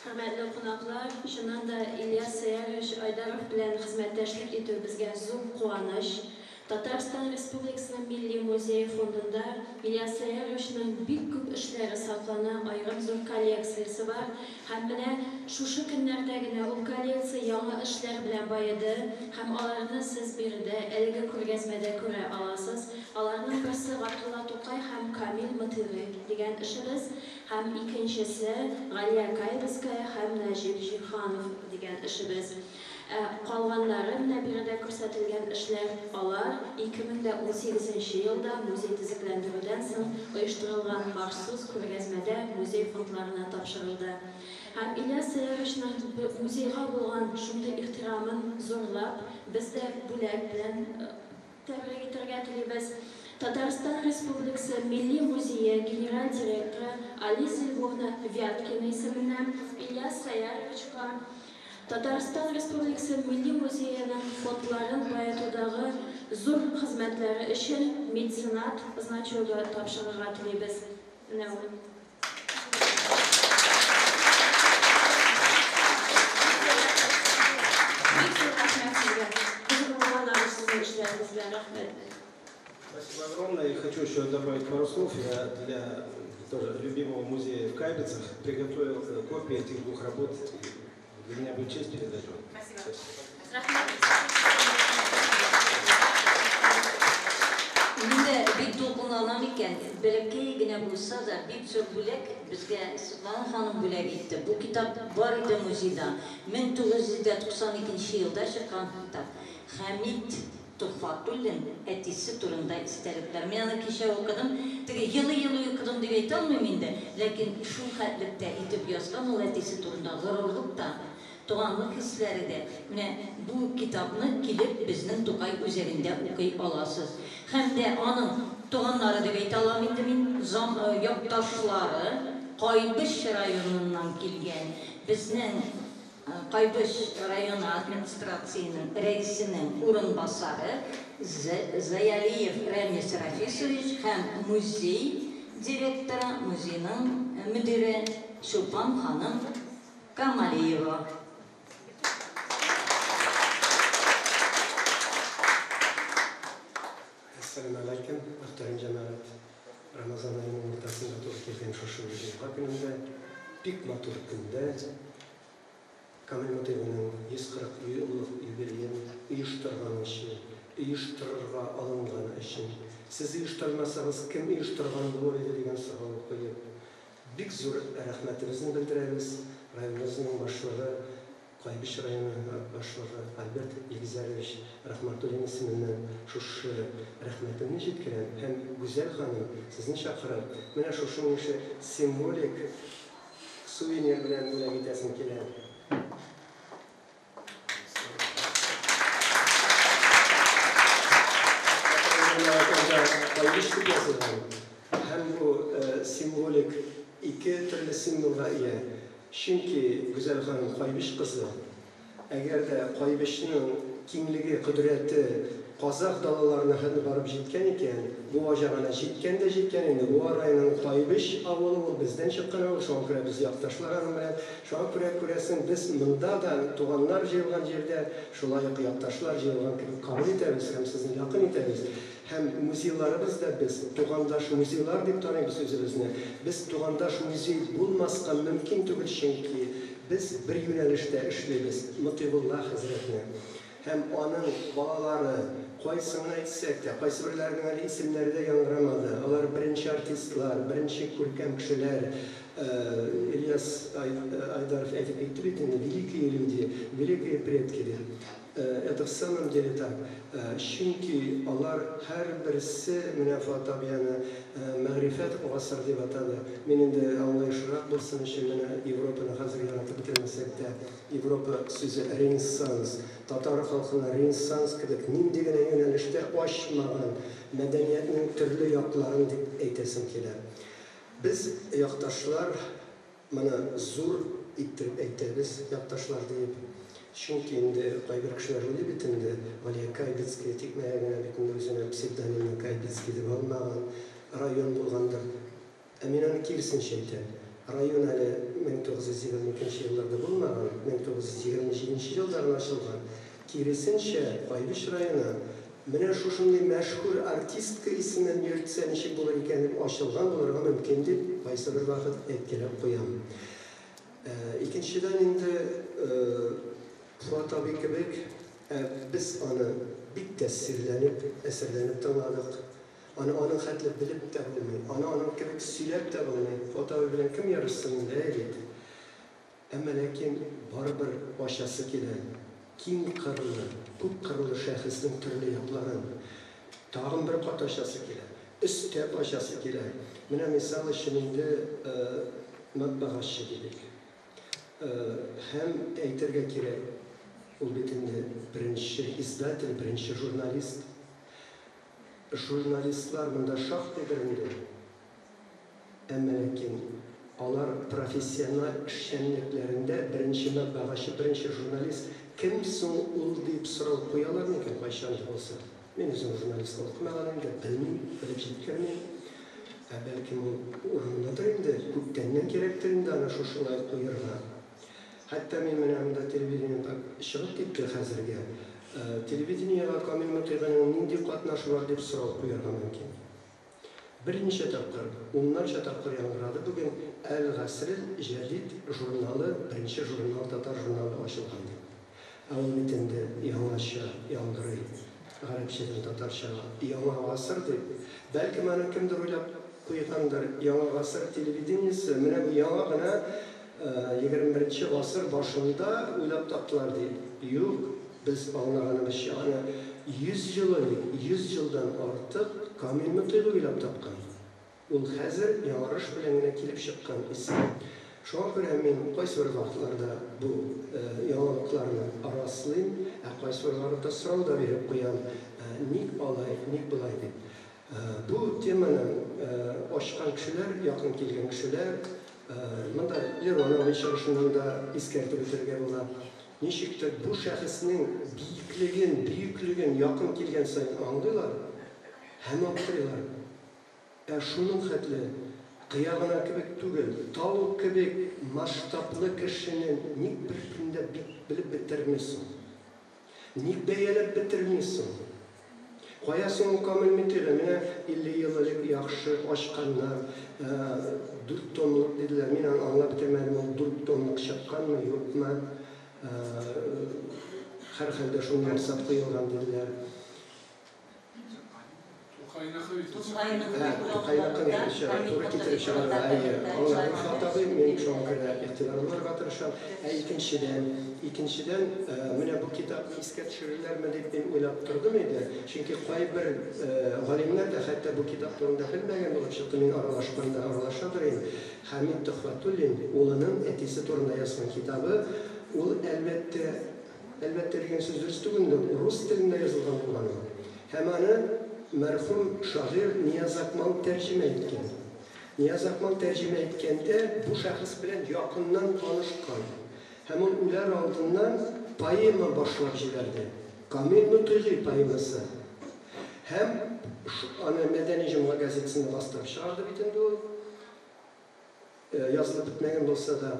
Хөрмәтле кунаклар, чыннан да Ильяс Сәярович Айдаров белән хезмәттәшлек итү безгә зур куаныч. Татарстан Республикасының Милли музее фондында Ильяс Сәяровичның бик күп эшләре саклана, аерым зур коллекциясе бар. Һәм менә шушы көннәрдә генә ул коллекция яңа эшләр белән баеды, һәм аларны сез биредә әлеге күргәзмәдә күрә аласыз. Аларның берсе Габдулла Тукай һәм Камил Мотыйгый дигән эшебез, һәм икенчесе Галия Кайбицкая һәм Нәҗип Җиһанов дигән эшебез. Калганнары менә биредә күрсәтелгән эшләр, алар 2018 елда музей төзекләндерүдән соң оештырылган махсус күргәзмәдә музей фондларына тапшырылды. Һәм Ильяс Сәяровичның музейга булган шундый ихтирамын зурлап, без дә бүләк белән тәбрик итәргә телибез. Татарстан Республикасы Милли музее генераль директоры Алиса Львовна Вяткина исеменнән Ильяс Сәяровичка Татарстан Республикасы Милли музееның фондларын баетудагы зур хезмәтләре өчен меценат значогы тапшырырга телибез. Менә ул. Бик зур рәхмәт сезгә. Кызыкланабыз сезнең эшләрегезгә. Рәхмәт. Спасибо огромное. И хочу еще добавить пару слов. Я для тоже любимого музея в Кайбицах приготовил копии этих двух работ. Для меня будет честь передать вам. Спасибо. Мин дә бик дулкынланам икән. Бәләкәй генә булса да, бик зур бүләк безгә Светлана ханым бүләк итте. Бу китап бар иде музейда. 1992 елда чыккан китап. Хәмит Тухфатуллин әтисе турында истәлекләр. Мин аны кичә укыдым. Теге елый-елый укыдым дип әйтә алмыйм инде, ләкин шул хәтлектә итеп язган ул әтисе турында горурлык та, туганлык хисләре дә. Менә бу китапны килеп безнең Тукай үзәгендә укый аласыз. Һәм дә аның туганнары дип әйтә алам инде мин, зам якташлары Кайбыч районыннан килгән безнең Кайбыч районы администрациясенең рәисенең урынбасары Заялиев Рәмис Рафисович һәм музей директоры, музейның мөдире Чулпан ханым Камалиева. Әссәламү алейкум, мөхтәрәм җәмәгать. Рамазан аеның уртасында туры килгән шушы җомга көнендә, бик матур көндә Камил Мотыйгыйның 140 еллык юбилеен оештырган өчен, оештырырга алынганы өчен, сез оештырмасагыз, кем оештырган булыр иде дигән сорау куеп, бик зур рәхмәтебезне белдерәбез. Районыбызның башлыгы, Кайбыч районы башлыгы Альберт Егизәрович Рахматуллин исеменнән шушы рәхмәтемне җиткерәм һәм Гүзәл ханым, сезне чакырып, менә шушының ише символик сувенир белән бүләк итәсем килә. Кайбыч дип язылган һәм бу символик ике төрле символга ия. Чөнки Гүзәл ханым Кайбыч кызы, әгәр дә Кайбычның киңлеге, кодрәте казах далаларына хәтле барып җиткән икән, Буа җагына җиткән дә җиткән инде. Буа районының Кайбыч авылы ул, бездән чыккан авыл, шуңа күрә без якташлар аның белән. Шуңа күрә, күрәсең, без монда да туганнар җыелган җирдә шулай ук якташлар җыелган кебек кабул итәбез һәм сезне якын итәбез. Һәм музейларыбыз да без тугандаш музейлар дип таныйбыз үзебезне. Без тугандаш музей булмаска мөмкин түгел, чөнки без бер юнәлештә эшлибез, Мотыйгулла хәзрәтне һәм аның балалары, кайсын гына әйтсәк тә, кайсыберләренең әле исемнәре дә яңгырамады, алар беренче артистлар, беренче күркәм кешеләр, Ильяс Айдаров әйтеп китте бит инде, великие люди, великие предки дип. Это в самом деле так. Чөнки алар һәрберсе, менә Фоат абый аны мәгърифәт гасыр дип атады. Мин инде аңлаешлырак булсын өчен менә Европаны хәзер яратып бетермәсәк тә, Европа сүзе ренессанс, татар халкына ренессанс кебек нинди генә юнәлештә ачмаган мәдәниятнең төрле якларын дип әйтәсем килә. Без, якташлар, Моны зур иттереп әйтәбез, якташлар диеп. Чөнки инде кайбер кешеләр уйлый бит инде, Галия Кайбицкая тикмәгә генә бит инде үзенә псевдонимны Кайбицкий дип алмаган, район булгандыр. Ә мин аны киресенчә әйтәм. Район әле 1922 елларда булмаган, 1927 елда гына ачылган. Киресенчә, Кайбыч районы менә шушындый мәшһүр артистка исемен йөртсә ничек булыр икән дип ачылган булырга мөмкин дип кайсыбер вакыт әйткәләп куям. Икенчедән инде, Фоат абый кебек, ә без аны бик тәэсирләнеп, әсәрләнеп тыңладык. Аны аның хәтле белеп тә булмый, аны аның кебек сөйләп тә булмый. Фоат абый белән кем ярышсын инде, әй бит. Әмма ләкин барыбер ачасы килә. Киң кырлы, күп кырлы шәхеснең төрле якларын. Тагын бер кат ачасы килә. Өстәп ачасы килә. Менә мисал өчен инде матбагачы дидек. Һәм әйтергә кирәк, ул бит инде беренче издатель, беренче журналист. Журналистлар монда шактыйдыр инде. Әмма ләкин алар профессиональ эшчәнлекләрендә беренче матбагачы, беренче журналист кем соң ул дип сорау куялар микән кайчан да булса? Мин үзем журналистка укымаган инде, белмим, белеп җиткермим. Ә бәлкем ул урынлыдыр инде, күптәннән кирәктер инде аны шушылай куерга. Хәтта мин менә монда телевидение чыгып китте хәзергә. Телевидениегә Камил Мотыйгының нинди катнашы бар дип сорау куярга мөмкин. Берничә тапкыр, уннарча тапкыр яңгырады бүген Әл-Гасрел җәдид журналы, беренче журнал, татар журналы ачылган дип. Ә ул бит инде яңача яңгырый, гарәпчәдән татарчага Яңа гасыр дип. Бәлкем аны кемдер уйлап куйгандыр, Яңа гасыр телевидениесе, менә бу яңа гына 21 нче гасыр башында уйлап таптылар дип. Юк. Без аңлаганыбызча, аны 100 ел элек, 100 елдан артык Камил Мотыйгый уйлап тапкан. Ул хәзер яңарыш белән генә килеп чыккан исем. Шуңа күрә мин кайсыбер вакытларда бу яңалыкларны раслыйм, ә кайсыбер вакытта сорау да биреп куям, ник алай, ник болай дип. Бу теманы ачкан кешеләр, якын килгән кешеләр, монда Лерон абый чыгышыннан да искәртеп үтәргә була. Ничектер бу шәхеснең биеклеген, бөеклеген якын килгән саен аңлыйлар һәм аптырыйлар. Ә шуның хәтле, кыя гына кебек түгел, тау кебек масштаблы кешене ник беркем дә бик белеп бетерми соң? Ник бәяләп бетерми соң? Кая соң ул Камил Митыйгы? Менә 50 ел элек яхшы ачканнар, дүрт томлык диделәр. Мин аны аңлап бетермәдем, ул дүрт томлык чыкканмы, юкмы? Һәрхәлдә шундый максат куелган диделәр. Тукайныкын туры китереп чыгарырга, әйе, аңладым, Фат абый, мин шуңа күрә игътибарлы булырга тырышам. Ә икенчедән, икенчедән, менә бу китапны искә төшерерләрме дип мин уйлап тордым иде. Чөнки кайбер галимнәр дә хәтта бу китап турында белмәгән булып чыкты, мин аралашканда аралашадыр инде. Хәмит Төхвәтуллин улының әтисе турында язган китабы, ул, әлбәттә, Әлбәттә дигән сүз дөрес түгел инде, ул рус телендә язылган булган ул. Һәм аны мәрхүм шагыйрь Нияз Акмал тәрҗемә иткән. Нияз Акмал тәрҗемә иткәндә бу шәхес белән якыннан танышкан. Һәм ул үләр алдыннан поэма башлап җибәрде. Камил Мотыйгый поэмасы. Һәм аны Мәдәни җомга газетасында бастырып чыгарды бит инде ул. Язылып бетмәгән булса да,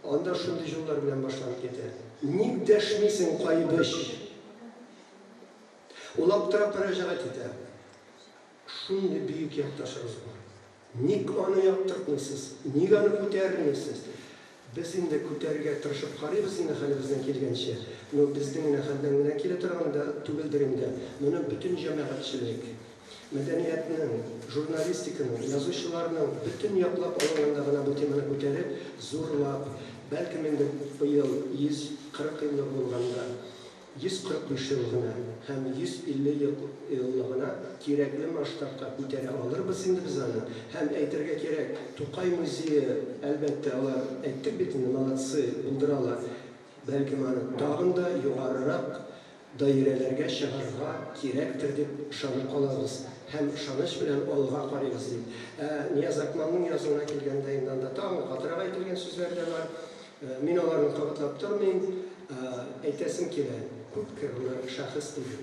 анда шундый юллар белән башланып китә. Ник дәшмисең, Кайбыч? Ул аптырап мөрәҗәгать итә. Шундый бөек якташыгыз бар. Ник аны яктыртмыйсыз? Ник аны күтәрмисез? Без инде күтәрергә тырышып карыйбыз инде хәлебездән килгәнчә. Но безнең генә хәлдән генә килә торган да түгелдер инде. Моны бөтен җәмәгатьчелек, мәдәниятнең, журналистиканың, язучыларның бөтен яклап алынганда гына бу теманы күтәреп, зурлап, бәлкем инде быел 140 еллык булганда, 145 еллыгына һәм 150 еллыгына кирәкле масштабка күтәрә алырбыз инде без аны. Һәм әйтергә кирәк, Тукай музее, әлбәттә, алар, әйттек бит инде, молодцы, булдыралар. Бәлкем аны тагын да югарырак даирәләргә чыгарырга кирәктер дип ышанып калабыз һәм ышаныч белән алга карыйбыз дип. Ә Нияз Акмалның язуына килгәндә инде анда тагын катырак әйтелгән сүзләр дә бар. Мин аларны кабатлап тормыйм. Әйтәсем килә, күпкырлы шәхес диде.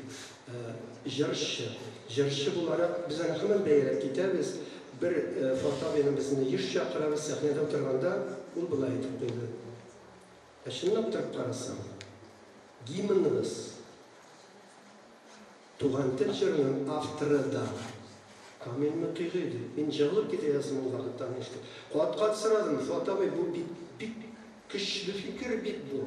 Җырчы. Җырчы буларак без аны һаман бәяләп китәбез. Бер Фат абыйны без инде еш чакырабыз, сәхнәдә утырганда ул болай әйтеп куйды. Ә чынлап торып карасаң, гимныгыз Туган тел җырының авторы да Камил Мотыйгый, ди. Мин җыгылып китә яздым ул вакытта аны ишетеп. Кат-кат сорадым, Фат абый, бу бит бик көчле фикер бит бу.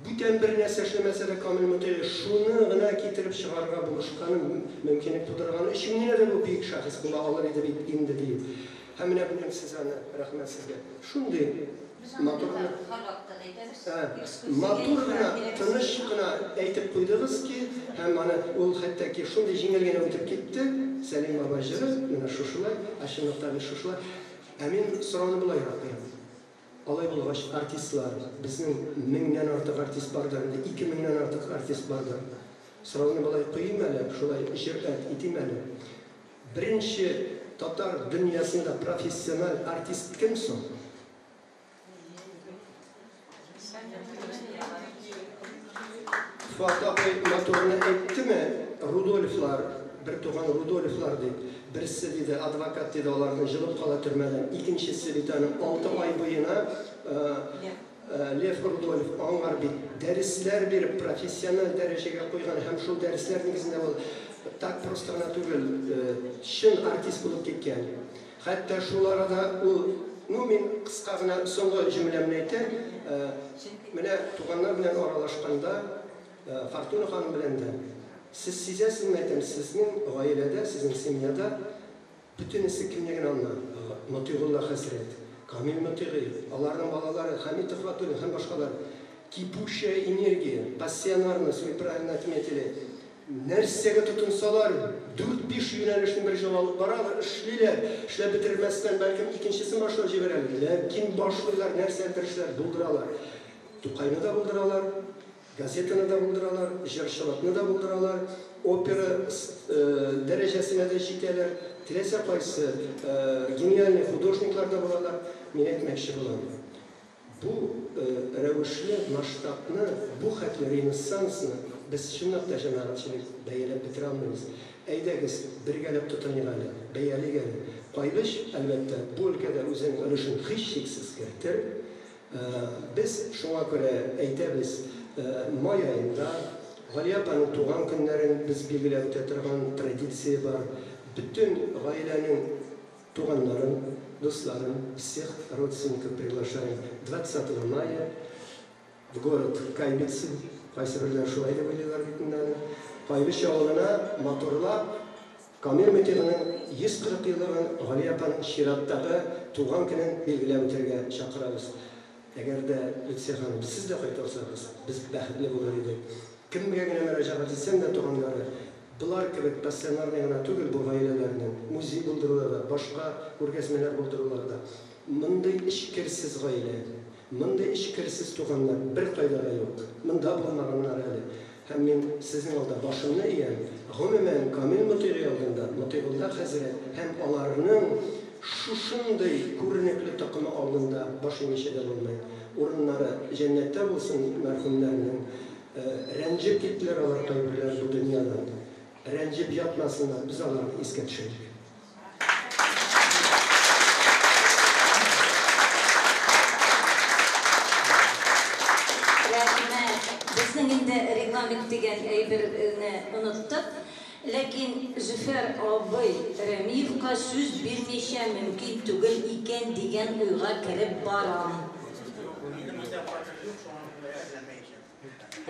Бүтән бер нәрсә эшләмәсә дә Камил Мотыйгый шуны гына китереп чыгарырга булышканы, мөмкинлек тудырганы өчен генә дә бу бөек шәхес була алыр иде бит инде, диеп. Һәм менә бүген сез аны, рәхмәт сезгә, шундый матур гына, матур гына, тыныч кына әйтеп куйдыгыз ки, һәм аны ул хәтта ки шундый җиңел генә үтеп китте, Сәлим бабай җыры, менә шушылай, ә чынлыкта бит шушылай. Ә мин сорауны болайрак бирәм. Алай булгач, артистлар, безнең меңнән артык артист бардыр инде, 2000нән артык артист бардыр. Сорауны болай куйыйм әле, шулай җөрьәт итим әле. Беренче татар дөньясында профессиональ артист кем соң? Фуат абый матурны әйттеме, Рудольфлар, бертуган Рудольфлар дип. Берсе, диде, адвокат, диде, аларны җылып кала төрмәдән. Икенчесе бит аның 6 ай буена Лев Рудольф аңар бит дәресләр биреп, профессиональ дәрәҗәгә куйган һәм шул дәресләр нигезендә ул так просто гына түгел, чын артист булып киткән. Хәтта шул арада ул, ну, мин кыска гына соңгы җөмләмне әйтәм, менә туганнар белән аралашканда, Фортуна ханым белән дә, сез сизәсезме, әйтәм, сезнең гаиләдә, сезнең семьяда бөтенесе кемне генә алма, Мотыйгулла хәзрәт, Камил Мотыйгый, аларның балалары Хәмит Төхвәтуллин һәм башкалар, кипучая энергия, пассионарность, вы правильно отметили, нәрсәгә тотынсалар, дүрт-биш юнәлешне бер җылы алып баралар, эшлиләр, эшләп бетермәстән, бәлкем, икенчесен башлап җибәрәләр, ләкин башлыйлар, нәрсәдер эшләр, булдыралар. Тукайны да булдыралар, газетаны да булдыралар, җырчылыкны да булдыралар, опера дәрәҗәсенә дә җитәләр, теләсә кайсы гениальный художниклар да булалар. Мин әйтмәкче булам, бу рәвешле масштабны, бу хәтле ренессансны без чынлап та җәмәгатьчелек бәяләп бетерә алмыйбыз. Әйдәгез, бергәләп тотыныйк әле, бәялик әле. Кайбыч, әлбәттә, бу өлкәдә үзенең өлешен һичшиксез кертер. Без шуңа күрә әйтәбез, май аенда Галия апаның туган көннәрен без билгеләп үтә торган традиция бар. Бөтен гаиләнең туганнарын, дусларын, всех родственников приглашаем 20 мая в город Кайбицы, кайсыберләр шулай дип уйлыйлар бит инде аны, Кайбыч авылына матурлап Камил Мотыйгының 140 еллыгын, Галия апаның чираттагы туган көнен билгеләп үтәргә чакырабыз. Әгәр дә, Люция ханым, сез дә кайта алсагыз, без бәхетле булыр идек. Кемгә генә мөрәҗәгать итсәң дә, туганнары, болар кебек пассионарный гына түгел бу гаиләләрнең, музей булдырулары да, башка күргәзмәләр булдырулары да. Мондый эчкерсез гаилә, мондый эчкерсез туганнар беркайда да юк. Монда булмаганнар әле. Һәм мин сезнең алда башымны иям, гомумән, Камил Мотыйгый алдында, Мотыйгулла хәзрәт һәм аларның шушындый күренекле токымы алдында баш имичә дә булмый. Урыннары җәннәттә булсын мәрхүмнәрнең. Рәнҗеп киттеләр алар кайберләре бу дөньядан. Рәнҗеп ятмасыннар, без аларны искә төшерик. Рәхмәт. Безнең инде регламент дигән әйберне оныттык. Ләкин Зөфәр абый Рәмиевка сүз бирмичә мөмкин түгел икән дигән уйга кереп барам. Минем үздә катыш юк, шуңа күрә әрләмәячәк.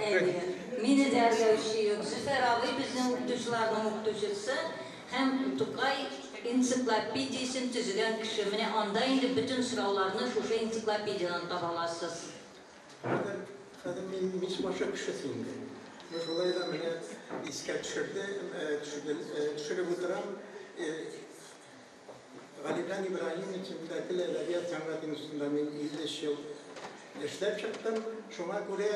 Әйе, мине дә әрләүче юк. Зөфәр абый безнең укытучыларның укытучысы һәм Тукай энциклопедиясен төзегән кеше. Менә анда инде бөтен сорауларны шушы энциклопедиядән таба аласыз. Хәзер, хәзер мин мич башы кешесе инде. Ну, шулай да менә искә төшерде, төшерде, төшереп утырам. Галимҗан Ибраһимович инде тел, әдәбият, сәнгать институтында мин 53 ел эшләп чыктым. Шуңа күрә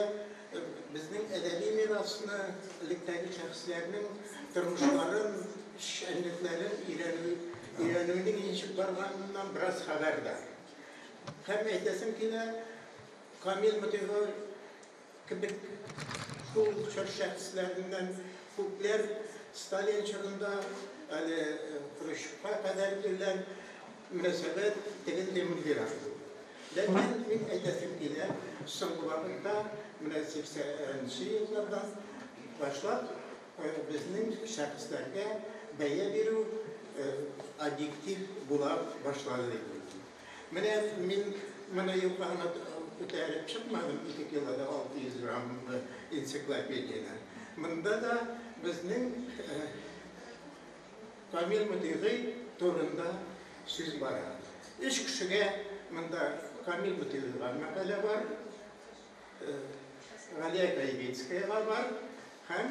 безнең әдәби мирасны, электәге шәхесләрнең тормышларын, эшчәнлекләрен өйрәнү, өйрәнүнең ничек барганыннан бераз хәбәрдар. Һәм әйтәсем килә, Камил Мотыйгый кебек шул чор шәхесләреннән күпләр Сталин чорында, әле Хрущевка кадәр килгән мөнәсәбәт тегенди-мондыйрак булды. Ләкин мин әйтәсем килә, соңгы вакытта, менә 80 нче еллардан башлап, безнең шәхесләргә бәя бирү объектив була башлады дип уйлыйм. Менә мин моны юкка гына күтәреп чыкмадым, 2 кило да 600 граммлы энциклопедияне. Монда да безнең Камил Мотыйгый турында сүз бара. Өч кешегә монда Камил Мотыйгыйга мәкалә бар, Галия Кайбицкаяга бар һәм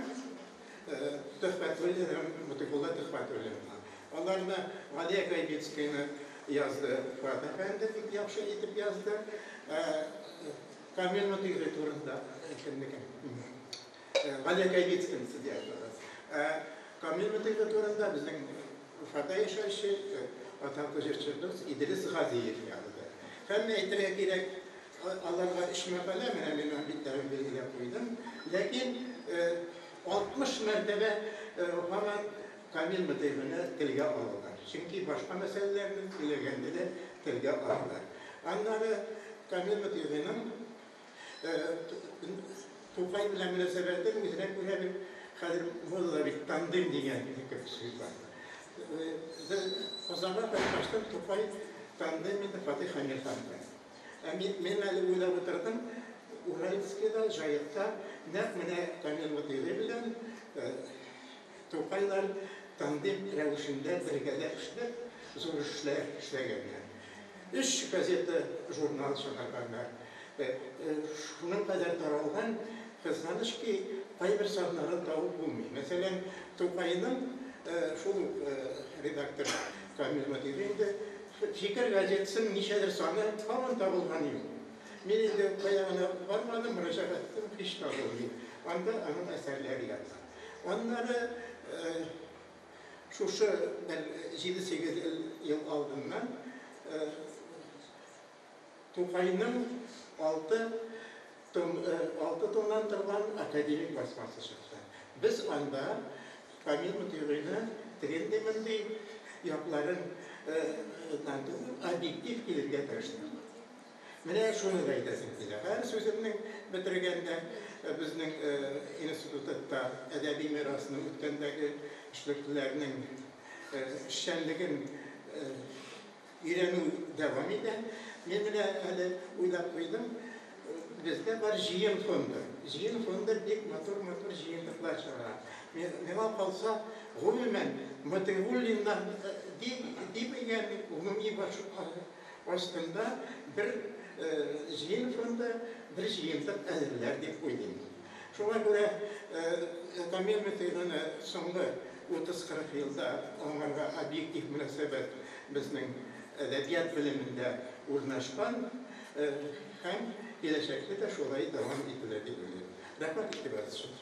Төхфәтуллин һәм Мотыйгулла Төхфәтуллинга. Аларны Галия Кайбицкаяны язды Фуат әфәнде, бик яхшы итеп язды. Камил Мотыйгый турында кемнеке? Галия Кайбицкаяны сез яздыгыз. Камил Мотыйгый турында безнең Уфада яшәүче атаклы җырчыбыз Идрис Газиев язды. Һәм әйтергә кирәк, аларга өч мәкалә, менә мин аның битләрен билгеләп куйдым. Ләкин 60 мәртәбә һаман Камил Мотыйгыйны телгә алалар. Чөнки башка мәсьәләләрне сөйләгәндә дә телгә алалар. Аннары Камил Мотыйгыйның Тукай белән мөнәсәбәтен үзенә күрә бер хәзер модада бит тандем дигән кебек сүз бар. Казанга кайткачтын Тукай тандем инде Фатих Әмирхан белән. Ә мин, мин әле уйлап утырдым, Уральскида, Җаекта нәкъ менә Камил Мотыйгый белән Тукайлар тандем рәвешендә бергәләп эшләп, зур эшләр эшләгәннәр. Өч газета, журнал чыгарганнар. Шуның кадәр таралган, кызганыч ки, кайбер саннарын табып булмый. Мәсәлән, Тукайның шул ук редактор Камил Мотыйгый инде Фикер газетасының ничәдер саны һаман табылган юк. Мин инде кая гына бармадым, мөрәҗәгать иттем, һич табылмый. Анда аның әсәрләре ята. Аннары шушы бер җиде-сигез ел алдыннан Тукайның алты том, алты томнан торган академик басмасы чыкты. Без анда Камил Мотыйгыйны тегенди-мондый якларын түгел, объектив килергә тырыштык. Менә шуны да әйтәсем килә. Һәр сүземнең бетергәндә безнең институтта әдәби мирасны үткәндәге эшлеклеләрнең эшчәнлеген өйрәнү дәвам итә. Мин менә әле уйлап куйдым, бездә бар җыен фонды. Җыен фонды бик матур-матур җыентыклар чыгара. Миңа калса, гомумән, Мотыйгуллиннар дип дигән гомуми баш астында бер җыен фонды, бер җыентык әзерләр дип уйлыйм. Шуңа күрә Камил Мотыйгуллинны соңгы 30-40 елда аңарга объектив мөнәсәбәт безнең әдәбият белемендә урнашкан һәм киләчәктә дә шулай дәвам ителер дип уйлыйм. Рәхмәт игътибарыгыз өчен.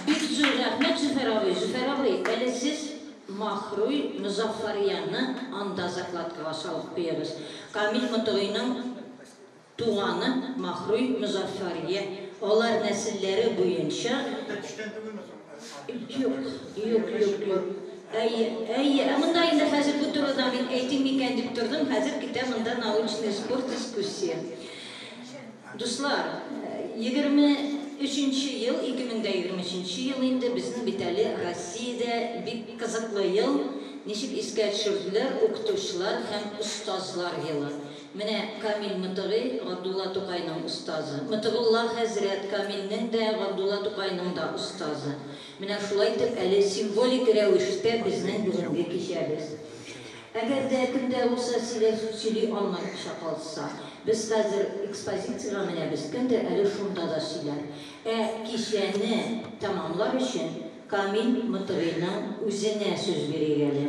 Бик зур рәхмәт, Зөфәр абый. Зөфәр абый, әле сез Маһруй Мозаффарияны анда закладкага салып куегыз. Камил Мотыгыйның туганы Маһруй Мозаффария. Алар нәселләре буенча Юк, юк, юк, юк. Әйе, әйе. Ә монда инде хәзер бу турыда мин әйтим микән дип тордым, хәзер китә монда научный спор, дискуссия. Дуслар, 23 нче ел, 2023 нче ел инде безнең бит әле Россиядә бик кызыклы ел, ничек искә төшерделәр, укытучылар һәм остазлар елы. Менә Камил Мотыгый, Габдулла Тукайның остазы. Мотыгулла хәзрәт, Камилнең дә, Габдулла Тукайның да остазы. Менә шулай итеп әле символик рәвештә безнең бүгенге кичәбез. Әгәр дә кем дә булса сөйләр сөйли алмыйча калса, без хәзер экспозициягә менәбез, кемдер әле шунда да сөйләр. Ә кичәне тәмамлар өчен Камил Мотыгыйның үзенә сүз бирик әле.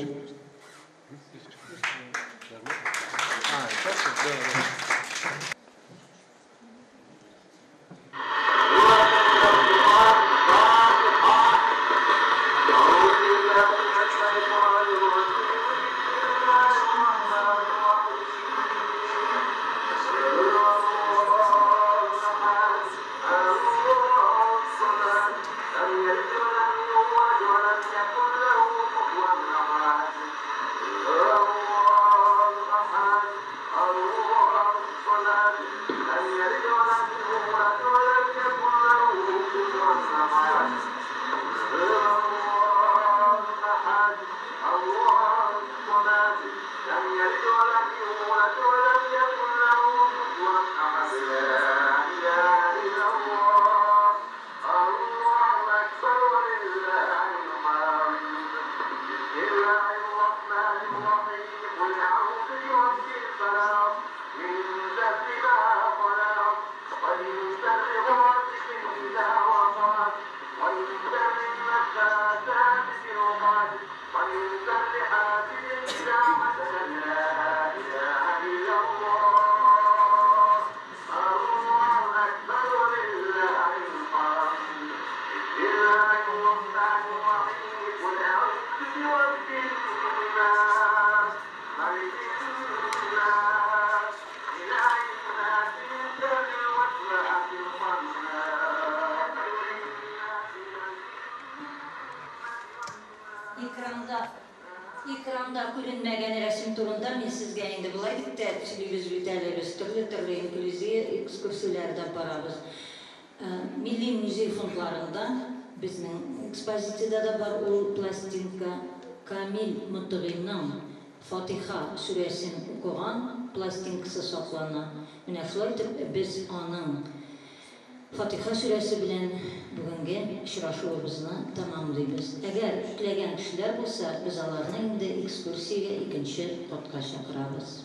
Экранда экранда күренмәгән рәсем турында мин сезгә инде болай дип тә сөйлибез бит әле, без төрле-төрле инклюзия экскурсияләрдә барабыз. Милли музей фондларында безнең экспозициядә дә бар ул пластинка. Камил Мотыгыйның Фатиха сүрәсен укыган пластинкасы саклана. Менә шулай итеп без аның Фатиха сүрәсе белән бүгенге очрашуыбызны тәмамлыйбыз. Әгәр теләгән кешеләр булса, без аларны инде экскурсиягә икенче катка чакырабыз.